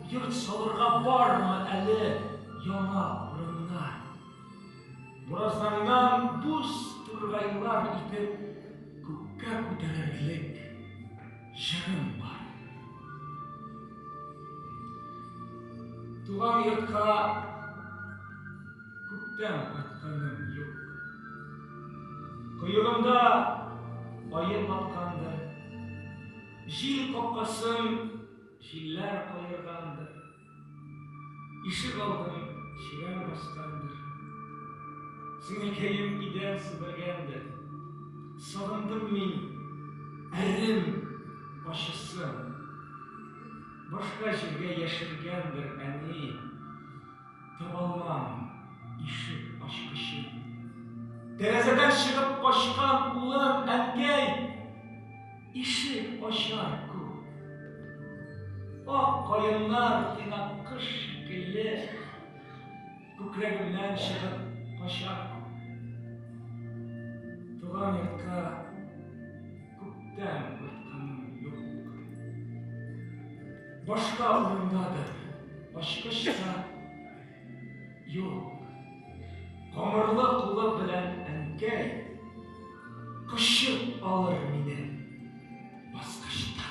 J: йорт салырга бармы әле яңа урыннар? Буразнаңнан дус тургайлар итеп күккә күтәрерлек җырым бар. Туган йортка күптән кайтканым юк. Коелымда аем баткандыр. Җил капкасын җилләр каергандыр. Ишек алдын чирәм баскандыр. Сеңелкәем идән себергәндер. Сагындым мин әрем ачысын. Башка җиргә яшергәндер әни. Табалмам ишек ачкычын. Тәрәзәдән чыгып качкан улым, әнкәй, ишек ачар күк. Ак каеннар тыйнак кыш шикелле күкрәгемнән чыгып качар күк. Туган йортка күптән кайтканым юк. Башка урындадыр, ачкыч та юк. Камырлы кулы белән әнкәй кочып алыр мине баскычта.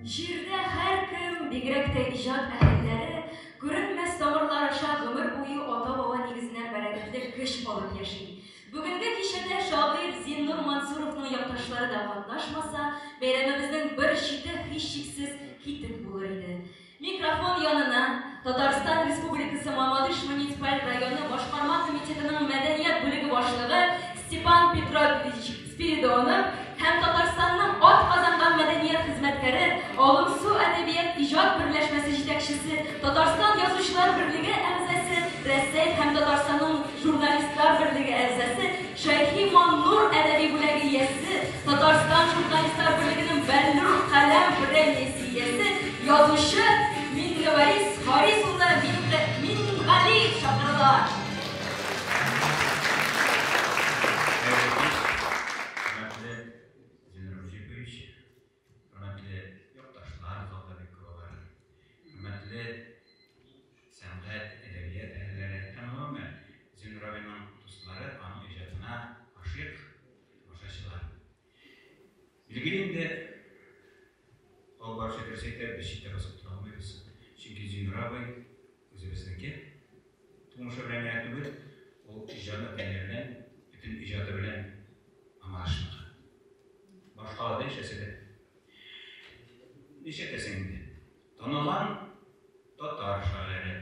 D: Җирдә һәркем, бигрәк тә иҗат әһелләре, күренмәс тамырлар аша гомер буе ата-баба нигезеннән бәрәкәтле көч алып яши. Бүгенге кичәдә шагыйрь Зиннур Мансуровның якташлары да катнашмаса, бәйрәмебезнең бер чите һичшиксез китек булыр иде. Микрофон янына Татарстан Республикасы Мамадыш муниципаль районы башкарма комитетының мәдәният бүлеге башлыгы Степан Петрович Спиридонов һәм Татарстанның атказанган мәдәният хезмәткәре, Агымсу әдәбият иҗат берләшмәсе җитәкчесе, Татарстан Язучылар берлеге әгъзасы, Рәсәй һәм Татарстанның Журналистлар берлеге әгъзасы, Шәйхи Маннур әдәби бүләге иясе, Татарстан Журналистлар берлегенең Бәллүр каләм премиясе иясе, язучы Миңневәрис Харис улы Мингалиев чакырыла.
C: Билгеле инде, алып баручы дөрес әйтә, без читтә басып тора алмыйбыз. Чөнки Зиннур абый үзебезнеке. Тумышы белән генә түгел, ул җаны-тәне белән, бөтен иҗаты белән Мамадышныкы. Башкалада яшәсә дә. Нишләтәсең инде? Танылган татар шагыйре.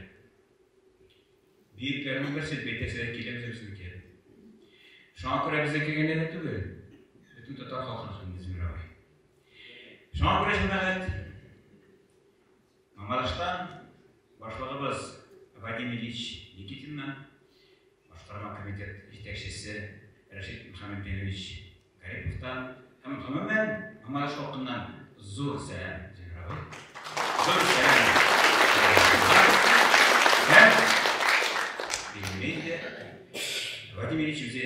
C: Бөекләрнең берсе дип әйтәсе дә килә үзебезнеке. Шуңа күрә безнеке генә дә түгел, бөтен татар халкыныкы инде Зиннур абый. Шуңа күрә, җәмәгать, Мамадыштан башлыгыбыз Вадим Ильич Никитиннан, башкарма комитет җитәкчесе Рәшит Мөхәммәтдинович Гариповтан һәм гомумән Мамадыш халкыннан зур сәлам, Зиннур абый. Зур сәлам. Һәм билгеле инде, Вадим Ильич үзе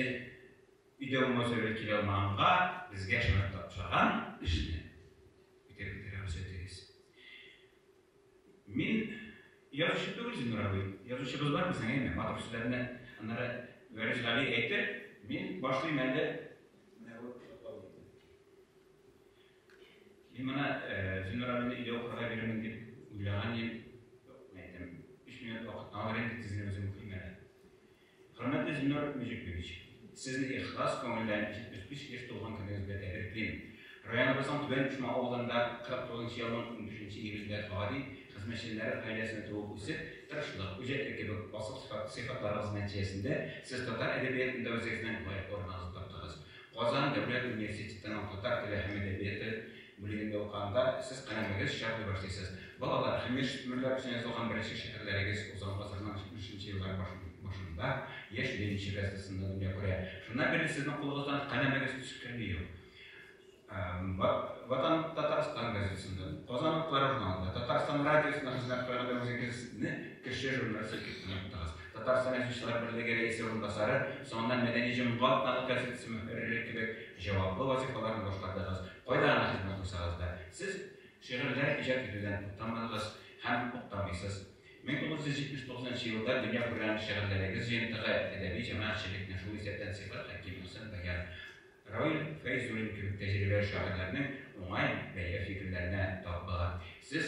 C: өйдә булмау сәбәпле килә алмаганга, безгә ышанып тапшырган эшне үтәп китәргә рөхсәт итегез. Мин язучы түгел, Зиннур абый. Язучыбыз бар безнең, әйме? Матур сүзләрне аннары Вәрис Гали әйтер. Мин башлыйм әле. Менә бу Мин моны Зиннур абыйны өйдә укырга бирермен дип уйлаган идем. Юк, мин әйтәм, 3 минут вакытны алыр инде, тиз генә үзем укыйм әле. Хөрмәтле Зиннур Мөҗипович, Сезне ихлас күңелдән 75 яшь тулган көнегез белән тәбриклим. Районыбызның Түбән Пошма авылында 49 нчы елның 15 нче июлендә гади хезмәтчәннәр гаиләсендә туып үсеп, тырышлык, үҗәтлек кебек асыл сыйфатларыгыз нәтиҗәсендә Сез татар әдәбиятында үзегезнең лаеклы урыныгызны таптыгыз. Казан дәүләт университетының татар теле һәм әдәбияты бүлегендә укыганда сез каләмегез чарлый башлыйсыз. Балалар һәм яшүсмерләр өчен язылган беренче шигырьләрегез узган гасырның 70 нче еллар башында Яшь ленинчы газетасында дөнья күрә. Шуннан бирле сезнең кулыгыздан каләмегез төшкәне юк. Ватан Татарстан газетасында, Казан утлары журналында, Татарстан радиосында хезмәт куйганда үзегезне кеше журналист итеп таныттыгыз. Татарстан Язучылар берлеге рәисе урынбасары, соңыннан Мәдәни җомга атналык газетасы мөхәррире кебек җаваплы вазифаларны башкардыгыз. Кайда гына хезмәт куйсагыз да, сез шигырьләр иҗат итүдән туктамадыгыз һәм туктамыйсыз. 1979 елда дөнья күргән шигырьләрегез җыентыгы әдәби җәмәгатьчелекне, шул исәптән Сибгат Хәким, Мөхсен Баян, Равил Фәйзуллин кебек тәҗрибәле шагыйрьләрнең уңай бәя-фикерләренә тап була. Сез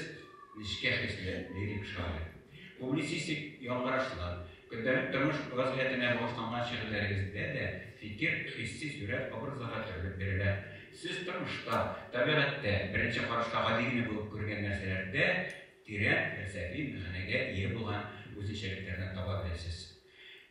C: нечкә хисле лирик шагыйрь. Публицистик яңгырашлы, көндәлек тормыш вазгыятенә багышланган шигырьләрегездә дә фикер хисси сурәт-образларга төрелеп бирелә. Сез тормышта, табигатьтә, беренче карашка гади генә булып күренгән нәрсәләрдә тирән фәлсәфи мәгънәгә ия булган үзенчәлекләрне таба беләсез.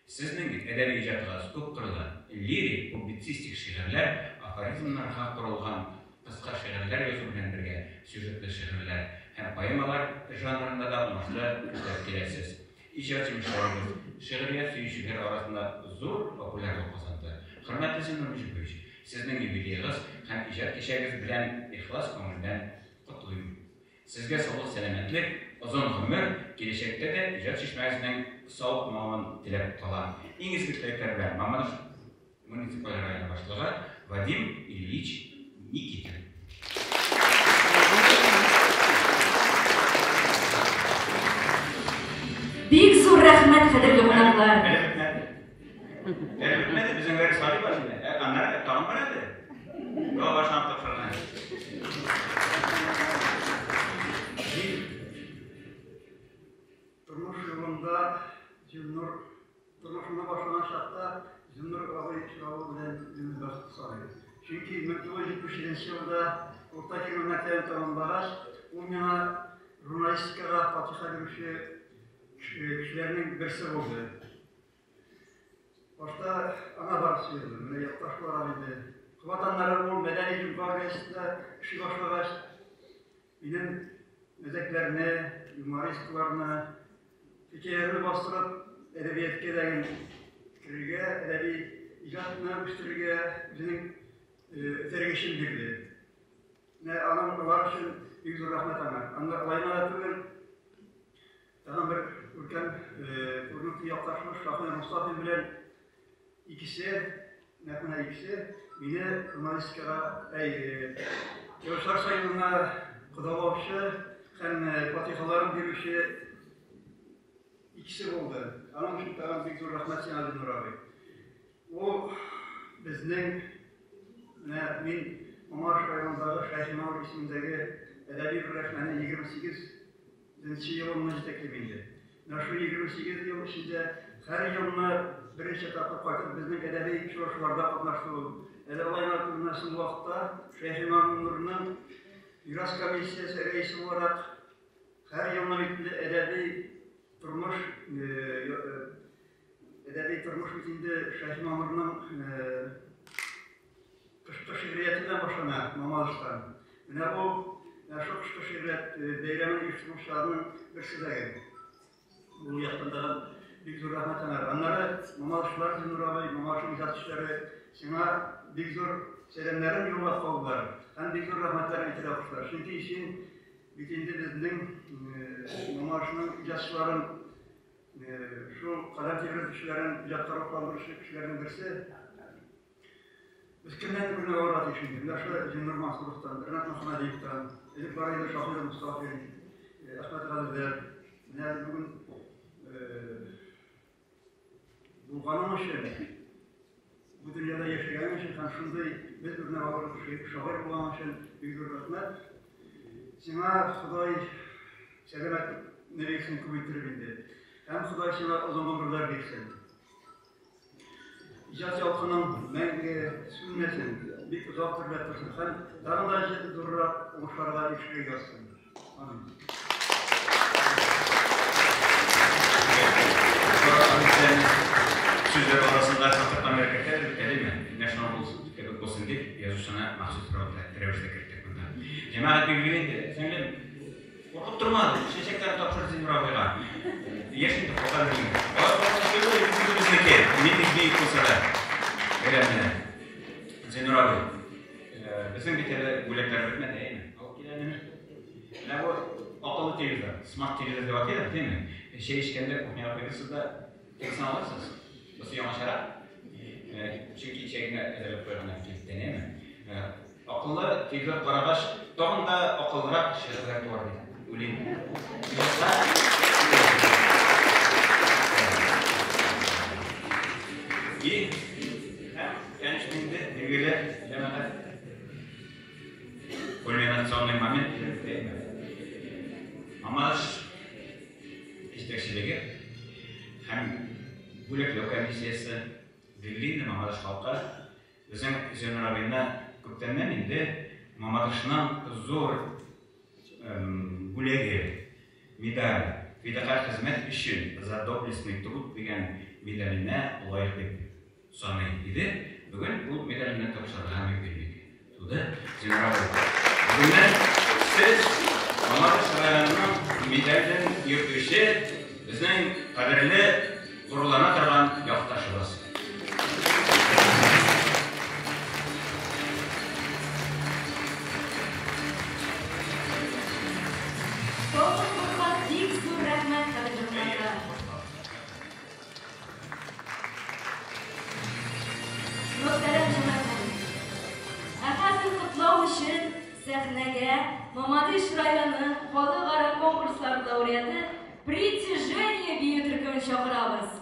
C: Сезнең бит әдәби иҗатыгыз күпкырлы, лирик, публицистик шигырьләр, афоризмнарга корылган кыска шигырьләр язу белән бергә, сюжетлы шигырьләр һәм поэмалар жанрында да уңышлы эшләп киләсез. Иҗат җимешләрегез шигърият сөючеләр арасында зур популярлык казанды. Хөрмәтле Зиннур Мөҗипович, сезнең юбилеегыз һәм иҗат кичәгез белән ихлас күңелдән котлыйм. Сезгә саулык-сәламәтлек, озын гомер, киләчәктә дә иҗат чишмәгезнең савыкмавын теләп калам. Иң изге теләкләр белән, Мамадыш муниципаль районы башлыгы Вадим Ильич Никитин.
D: Бик зур рәхмәт, кадерле кунаклар!
C: Әле бетмәде. Әле бетмәде, безнең Вәрис Гали бар инде. Ә, аннары тагын бар әле. Яңа башланып тапшырган.
N: Мин тормыш юлымда Зиннур тормышымны башлаган чакта Зиннур абый очравы белән үземне бәхетле саныйм. Чөнки 1977 елда Урта Кирмән мәктәбен тәмамлагач, ул миңа журналистикага фатиха бирүче кешеләрнең берсе булды. Башта аңа барып сөйләдем. Менә якташ буларак инде. Кабат аннары ул Мәдәни җомга газетасында эшли башлагач, минем мәзәкләрне, юмористларны, хикәяләрне бастырып, әдәбиятка дә керергә, әдәби иҗатны үстерергә үзенең этәргечен бирде. Менә аның алар өчен бик зур рәхмәт аңа. Анда алай гына да түгел, Тагын бер күркәм күренекле якташыбыз Шаһинур Мостафин белән икесе, нәкъ менә икесе мине журналистикага, әй, Язучылар союзына кодалаучы һәм фатихаларын бирүче икесе булды. Аның өчен тагын бик зур рәхмәт сиңа, Зиннур абый. Ул безнең, менә мин Мамадыш районындагы Шәйхи Мамыр исемендәге әдәби берләшмәне 28 нче елымны җитәклим инде. Менә шул 28 ел эчендә һәр елны берничә тапкыр кайтып безнең әдәби очрашуларда катнашты ул. Әле алай гына түгел, менә соңгы вакытта Шәйхи Мамырның мирас комиссиясе рәисе буларак һәр елны бит инде әдәби тормыш әдәби тормыш бит инде Шәйхи Мамырның Кышкы шигърияте белән башлана Мамадыштан. Менә ул, менә шул кышкы шигърият бәйрәмен оештыручыларның берсе дә. Ул яктан да бик зур рәхмәт аңа. Аннары Мамадышлар, Зиннур абый, Мамадыш иҗатчылары сиңа бик зур сәламнәрен юллап калдылар һәм бик зур рәхмәтләрен әйтергә куштылар. Чөнки син бит инде безнең Мамадышның иҗатчыларын шул каләм тибрәтүчеләрен иҗатка рухландыручы кешеләрнең берсе. Без кемнән үрнәк алырга тиеш инде? Менә шул Зиннур Мансуровтан, Ренат Мөхәммәдиевтан, элек бар иде Шаһир Мостафин, Әхмәт Гаделләр. Менә бүген булганың өчен, бу дөньяда яшәгәнең өчен һәм шундый без үрнәк алырлык шагыйрь булганың өчен бик зур рәхмәт. Сиңа Ходай сәламәтлекне бирсен күп иттереп инде. Һәм Ходай сиңа озын гомерләр бирсен. Иҗат ялкының мәңге сүнмәсен, бик озак дөрләп торсын һәм тагын да зуррак уңышларга ирешергә язсын. Амин.
C: Сүзләр арасында хатырламыйрак кертәбез бит, әлеме? Менә шуңа булсын, кебек булсын дип, язучыны махсус рәвештә керттек монда. Җәмәгать билгеле инде, сеңлем, Куркып торма, чәчәкләрне тапшыр Зиннур абыйга. Яшь инде, курка белмим. Алар куркыныч түгел, үзебезнеке. Нинди бөек булса да. Бәйрәмне. Зиннур абый, безнең бит әле бүләкләр бетмәде, әйеме? Алып кил әле. Менә бу акыллы телевизор, смарт телевизор дип атыйлар, әйеме? Чәй эчкәндә кухняга куйдырсыз да, тегесен алырсыз. Бусы яңачарак. Чөнки чәй генә әзерләп куйганнар кибеттән, әйеме? Акыллы телевизор карагач, тагын да акыллырак шигырьләр туар дип уйлыйм. Иҗатка И һәм, конечно, инде билгеле җәмәгать кульминационный момент дибез, Мамадыш җитәкчелеге һәм бүләкләү комиссиясе, билгеле инде Мамадыш халкы Безнең Зиннур абыйны күптәннән инде Мамадышның зур бүләге, медаль, Фидакарь хезмәт өчен, За доблестный труд дигән медаленә лаек дип саный иде. Бүген ул медальне тапшырырга мөмкинлек туды. Зиннур абый, бүгеннән сез Мамадыш районының медален йөртүче безнең кадерле, горурлана торган якташыбыз.
D: Тагын бер кат бик зур рәхмәт, кадерле кунаклар. Мөхтәрәм җәмәгать! Ә хәзер котлау өчен сәхнәгә Мамадыш районы халыкара конкурслар лауреаты Притяжение бию төркемен чакырабыз.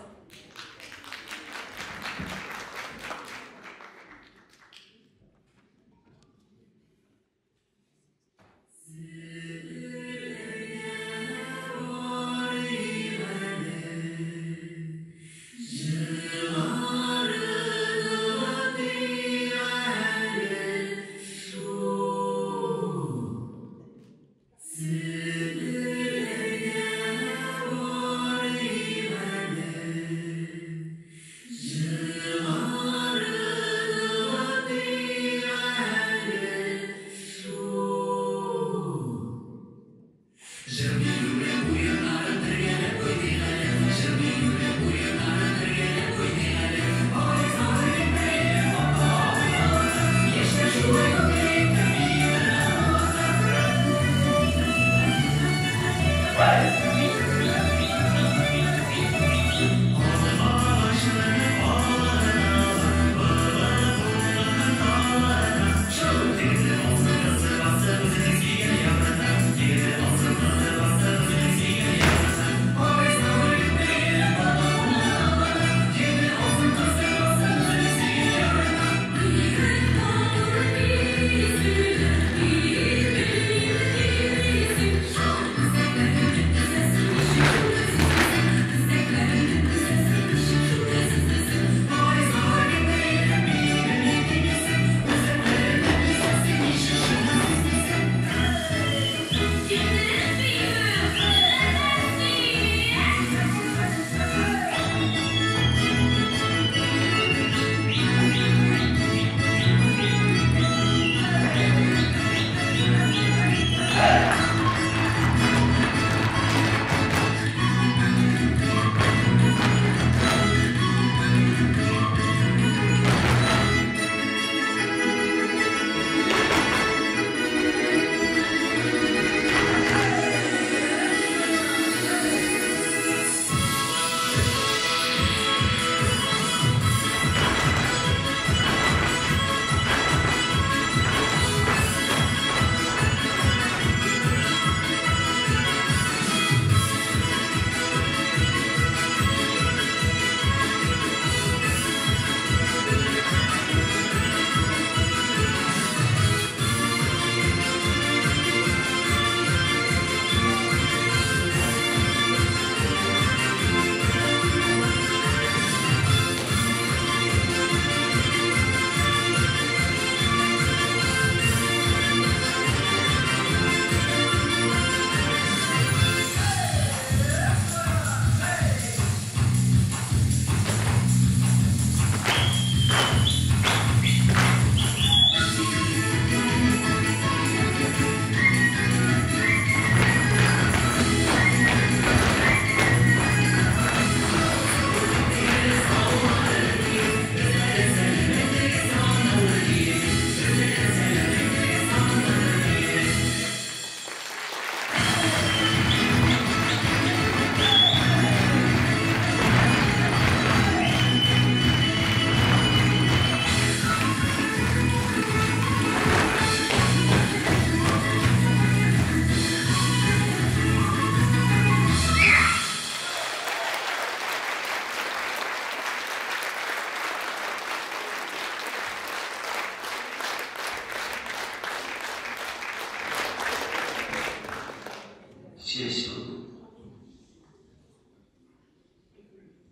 O: Сәс алдым.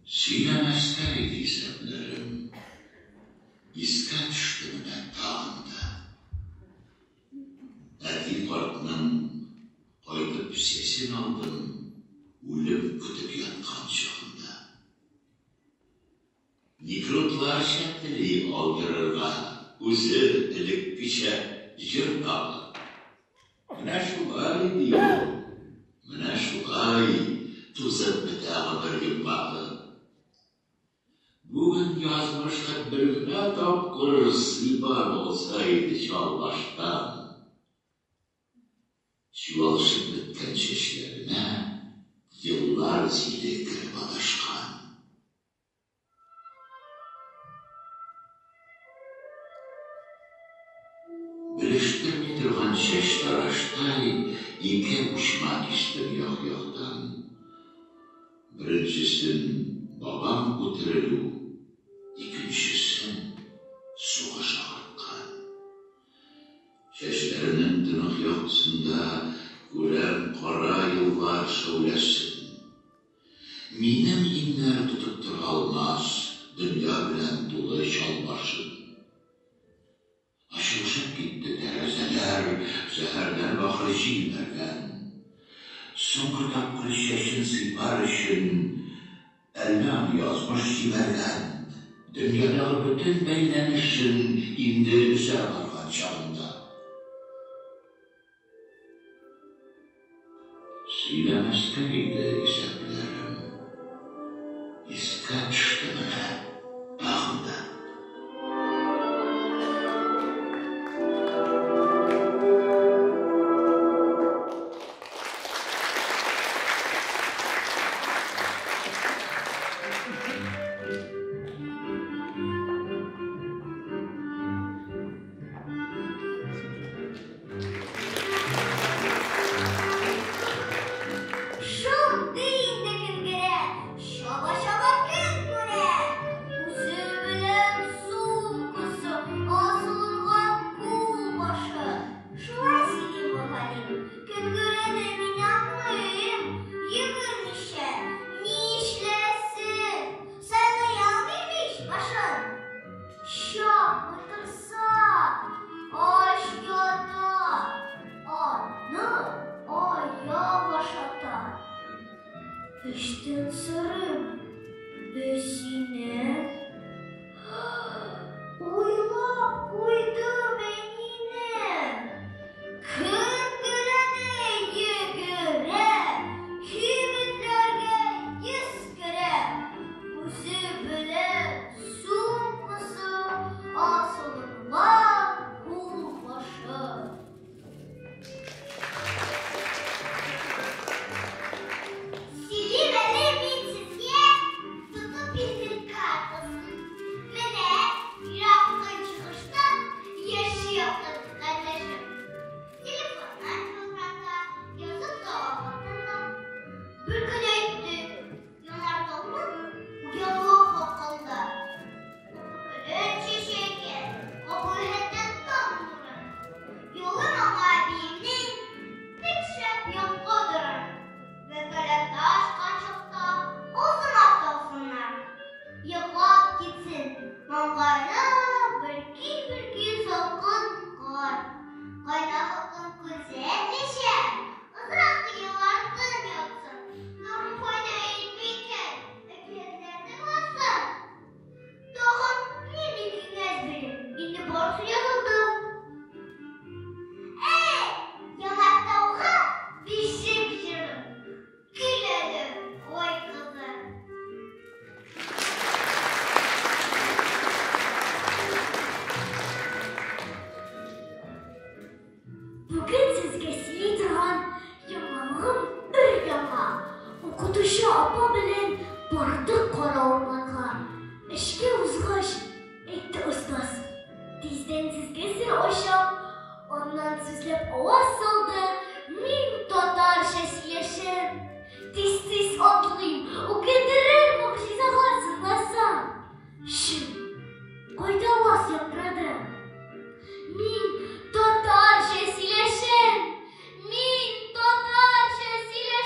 O: Сөйләмәскә иде исәпләрем, Искә төште менә тагын да. Әти картның кайтып сәсен алдым, Үлем көтеп яткан чагында. Никрутларча тели алдырырга Үзе элеккечә җыр тагы. Менә шулай, ди ул, менә шулай Тузып бетә гомер йомгагы. Бүген язмыш хет бер генә тапкыр Сыйпап алса иде чал баштан. Чуалышып беткән чәчләренә Еллар җиле кереп адашкан. Белештерми торган чәчтараштай ике учма кистем як-яктан. Беренчесен бабам үтерелү, икенчесен сугыш агырткан. Чәчләренең тонык яктысында күрәм кара еллар шәүләсен. Минем иңнәр тотып тора алмас дөнья белән тулы чал башын. Ачылышып китте тәрәзәләр, зәһәрләнеп ахыр җил бәргән. Соңгы тапкыр чәчен сыйпар өчен әллә аны язмыш җибәргән, дөньядагы бөтен бәйләнешен инде өзә барган чагында. Сөйләмәскә иде исәпләрем, Искә төште менә тагын да.
P: Шундый инде көнгерә, чаба-чаба көн күрә. Үзе белән сумкасы, асылынган кулбашы. Шулай сөйли мөгаллим. Көнгерәне мин аңлыйм. Йөгермичә нишләсен? Сайлый алмыйм ич башын. Чапмый торса, ач ята, аны аяк ашата. Эчтән сорыйм, песине. Уйлап куйдым әнине. Көнгерәне йөгерә, кибетләргә йөз керә. Үзе белән сумкасы асылынган кулбашы. Сөйлим әле мин сезгә тотып бирдем картасын. Менә Ерак Көнчыгышта яши якын кардәшем. Телефоннан шалтырата, язып тора хатын да. Беркөн әйтте, Янартауның уянуы хакында. Көлен чәчә икән, кабул таң нурын. Юлым аңа әбиемнең бик шәп яңгыдырын. Вәкаләтле ачкан чакта авызына салсыннар. Йоклап китсен, маңгаена бөрки-бөрки салкын кар. Кайнар салкын күзәтмичә, озак еллар тын ятсын. Дару файда итми икән, әкиятләр тыңласын. Тагын нинди киңәш бирим, инде барысы язылды. Әй, Янартауга бишек җырын көйләде ай кызы. Бүген сезгә сөйли торган яңалыгым өр-яңа. Укытучы апа белән бардык кара урманга. Эшкә узгач, әйтте остаз, тиздән сезгә сер ачам. Аннан сүзләп аваз салды, мин татарча сөйләшәм. Тиз-тиз атлыйм, үкендерер могҗизага сынласам. Чү, кайда аваз яңгырады? Мин татарча сөйләшәм! Мин татарча сөйләшәм!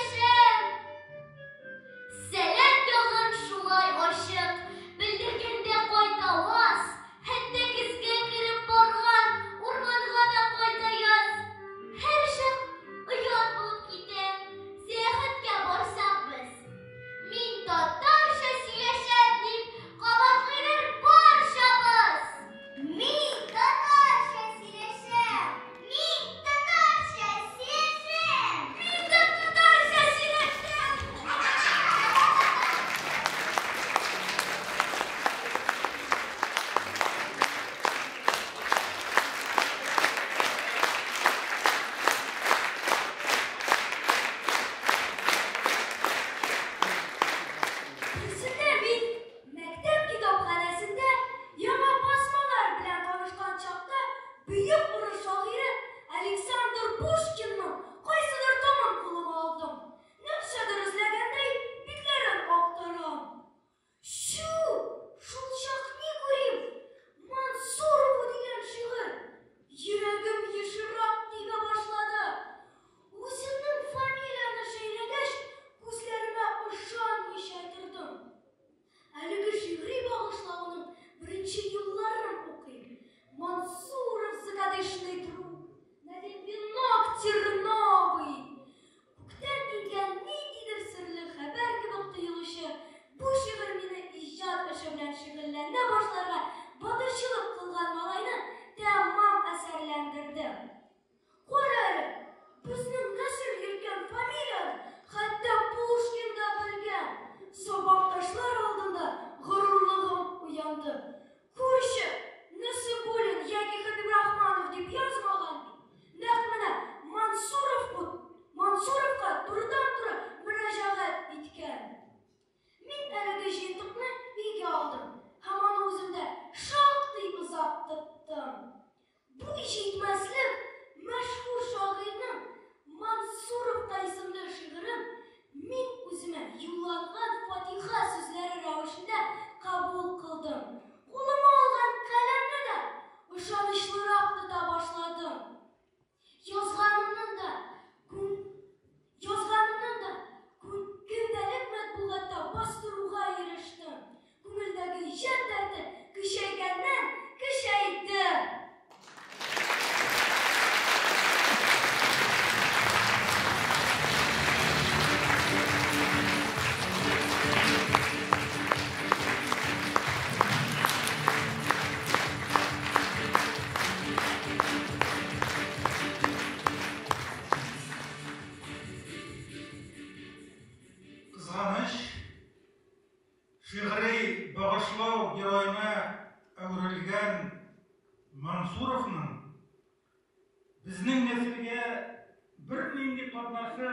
Q: бернинди катнашы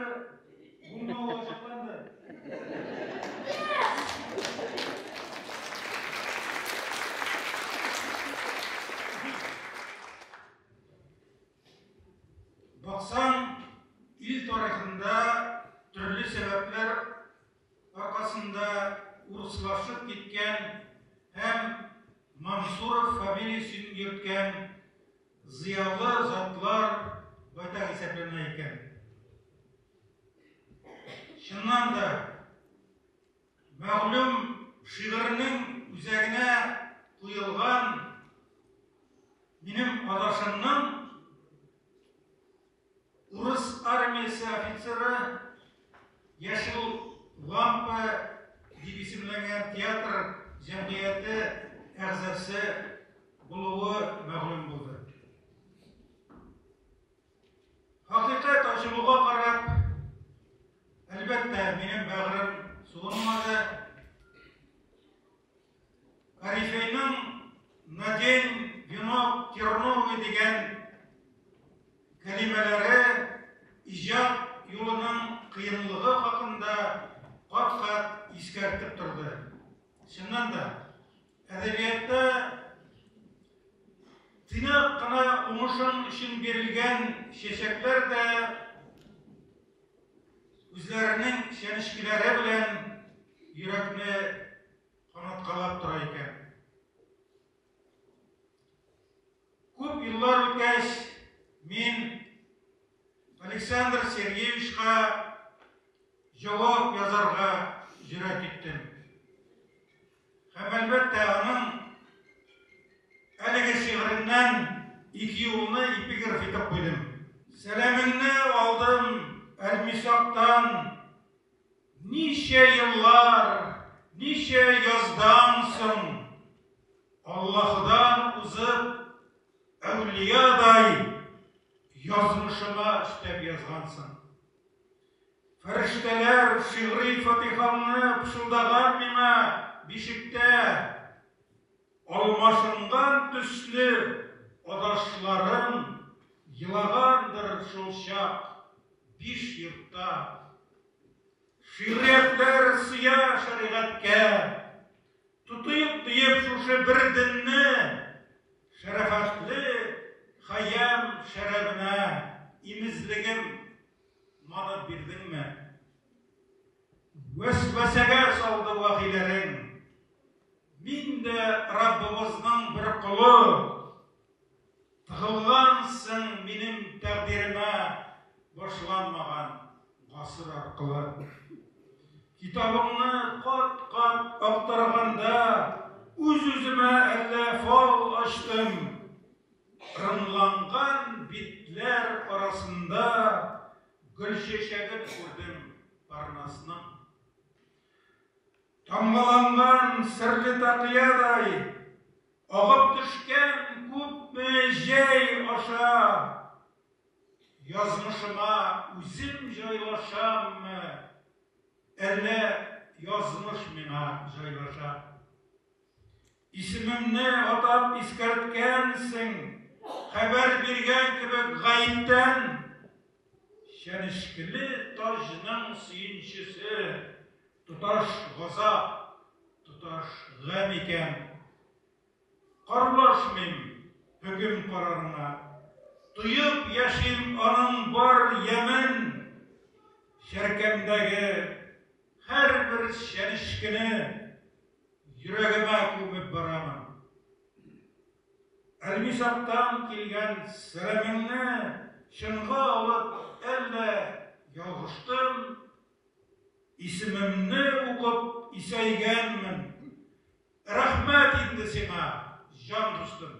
Q: булмавы ачыкланды. Баксаң, ил тарихында төрле сәбәпләр аркасында урыслашып киткән һәм Мансуров фамилиясен йөрткән зыялы затлар байтак исәпләнә икән. Чыннан да, мәгълүм шигырьнең үзәгенә куелган минем адашымның урыс армиясе офицеры Яшел лампа дип исемләнгән театр җәмгыяте әгъзасы булуы мәгълүм булды. Хакыйкать ачылуга карап, әлбәттә, минем бәгырем суынмады. Корифейның На день венок терновый дигән кәлимәләре иҗат юлының кыенлыгы хакында кат-кат искәртеп торды. Чыннан да, әдәбиятта тыйнак кына уңышың өчен бирелгән чәчәкләр дә үзләренең чәнечкеләре белән йөрәкне канаткалап тора икән. Күп еллар үткәч, мин Александр Сергеевичка җавап язарга җөрьәт иттем. Һәм, әлбәттә, аның әлеге шигыреннән ике юлны эпиграф итеп куйдым. Сәламеңне алдым Әлмисактан, Ничә еллар, ничә яздан соң, Аллаһыдан узып, әүлиядай язмышыма өстәп язгансың. Фәрештәләр шигъри фатихаңны пышылдаган миңа бишектә, Алмашынган төсле адашларым елагандыр шулчак биш йортта. Шигъриятләр сыя шәригатькә, Тотыйк диеп шушы бер денне, Шәрәфәтле Хәйям шәрабенә Имезлегем манып бирдеңме? Вәсвәсәгә салды вәхиләрең, Мин дә Раббыбызның бер колы, Тыгылгансың минем тәкъдиремә башланмаган гасыр аркылы. Китабыңны кат-кат актарганда үз-үземә әллә фал ачтым, Рымланган битләр арасында гөлчәчәген күрдем Парнасның. Тамгаланган серле такыядай Агып төшкән күпме җәй аша. Язмышыма үзем җайлашаммы, Әллә язмыш миңа җайлаша? Исемемне атап искәрткәнсең, Хәбәр биргән кебек гаептән. Чәнечкеле таҗның сөенчесе Тоташ газап, тоташ гамь икән. Карулашмыйм хөкем карарына, Тоеп яшим аның бар ямен. Чәркәмдәге һәрбер чәнечкене Йөрәгемә күмеп барамын. Әлмисактан килгән сәламеңне чынга алып әллә ялгыштым, Исемемне укып исәйгәнмен. Рәхмәт инде сиңа, җан дустым.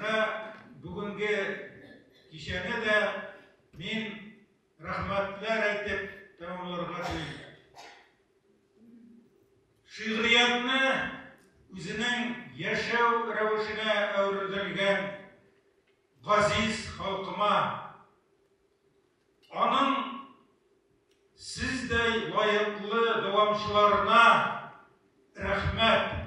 Q: Менә бүгенге кичәне дә мин рәхмәтләр әйтеп тәмамларга телим. Шигъриятне үзенең яшәү рәвешенә әверелдергән газиз халкыма, аның сездәй лаеклы дәвамчыларына рәхмәт.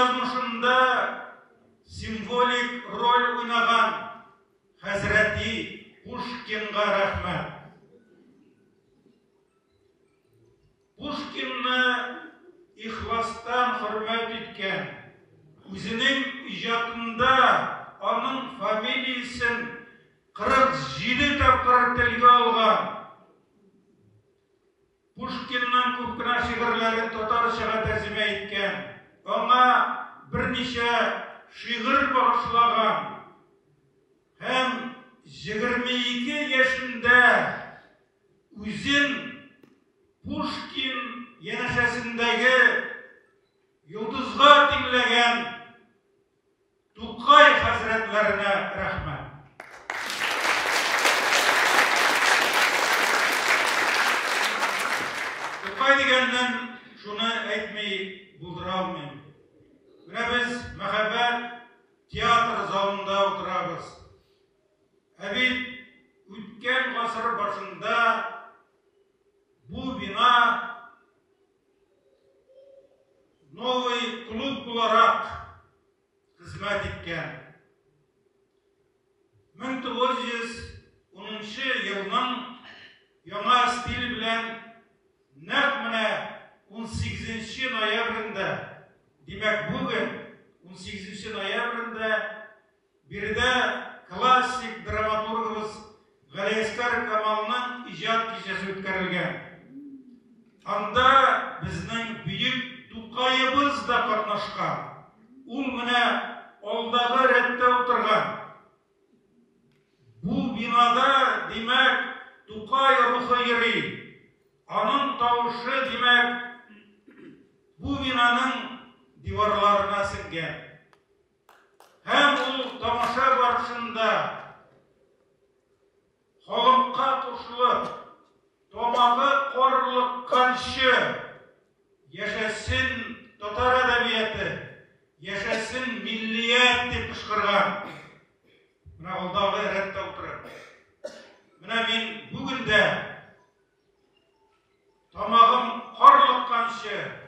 Q: язмышында символик роль уйнаган хәзрәти Пушкинга рәхмәт. Пушкинны ихластан хөрмәт иткән, үзенең иҗатында аның фамилиясен 47 тапкыр телгә алган, Пушкинның күп кенә шигырьләрен татарчага тәрҗемә иткән, аңа берничә шигырь багышлаган һәм 22 яшендә үзен Пушкин янәшәсендәге йолдызга тиңләгән Тукай хәзрәтләренә рәхмәт. Тукай дигәннән шуны әйтми булдыра алмыйм. Менә без мәһабәт театр залында утырабыз. Ә бит үткән гасыр башында бу бина новый клуб буларак хезмәт иткән. 1910 елның яңа стиль белән нәкъ менә 18 ноябрендә, димәк, бүген 18 ноябрендә биредә классик драматургыбыз Галиәсгар Камалның иҗат кичәсе үткәрелгән. Анда безнең бөек Тукаебыз да катнашкан. Ул менә алдагы рәттә утырган. Бу бинада, димәк, Тукай рухы йөри. Аның тавышы, димәк, бу бинаның диварларына сеңгән. Һәм ул тамаша барышында халыкка кушылып, тамагы карлыкканчы яшәсен татар әдәбияты, яшәсен миллият дип кычкырган. Менә алдагы рәттә утырып. Менә мин бүген дә тамагым карлыкканчы.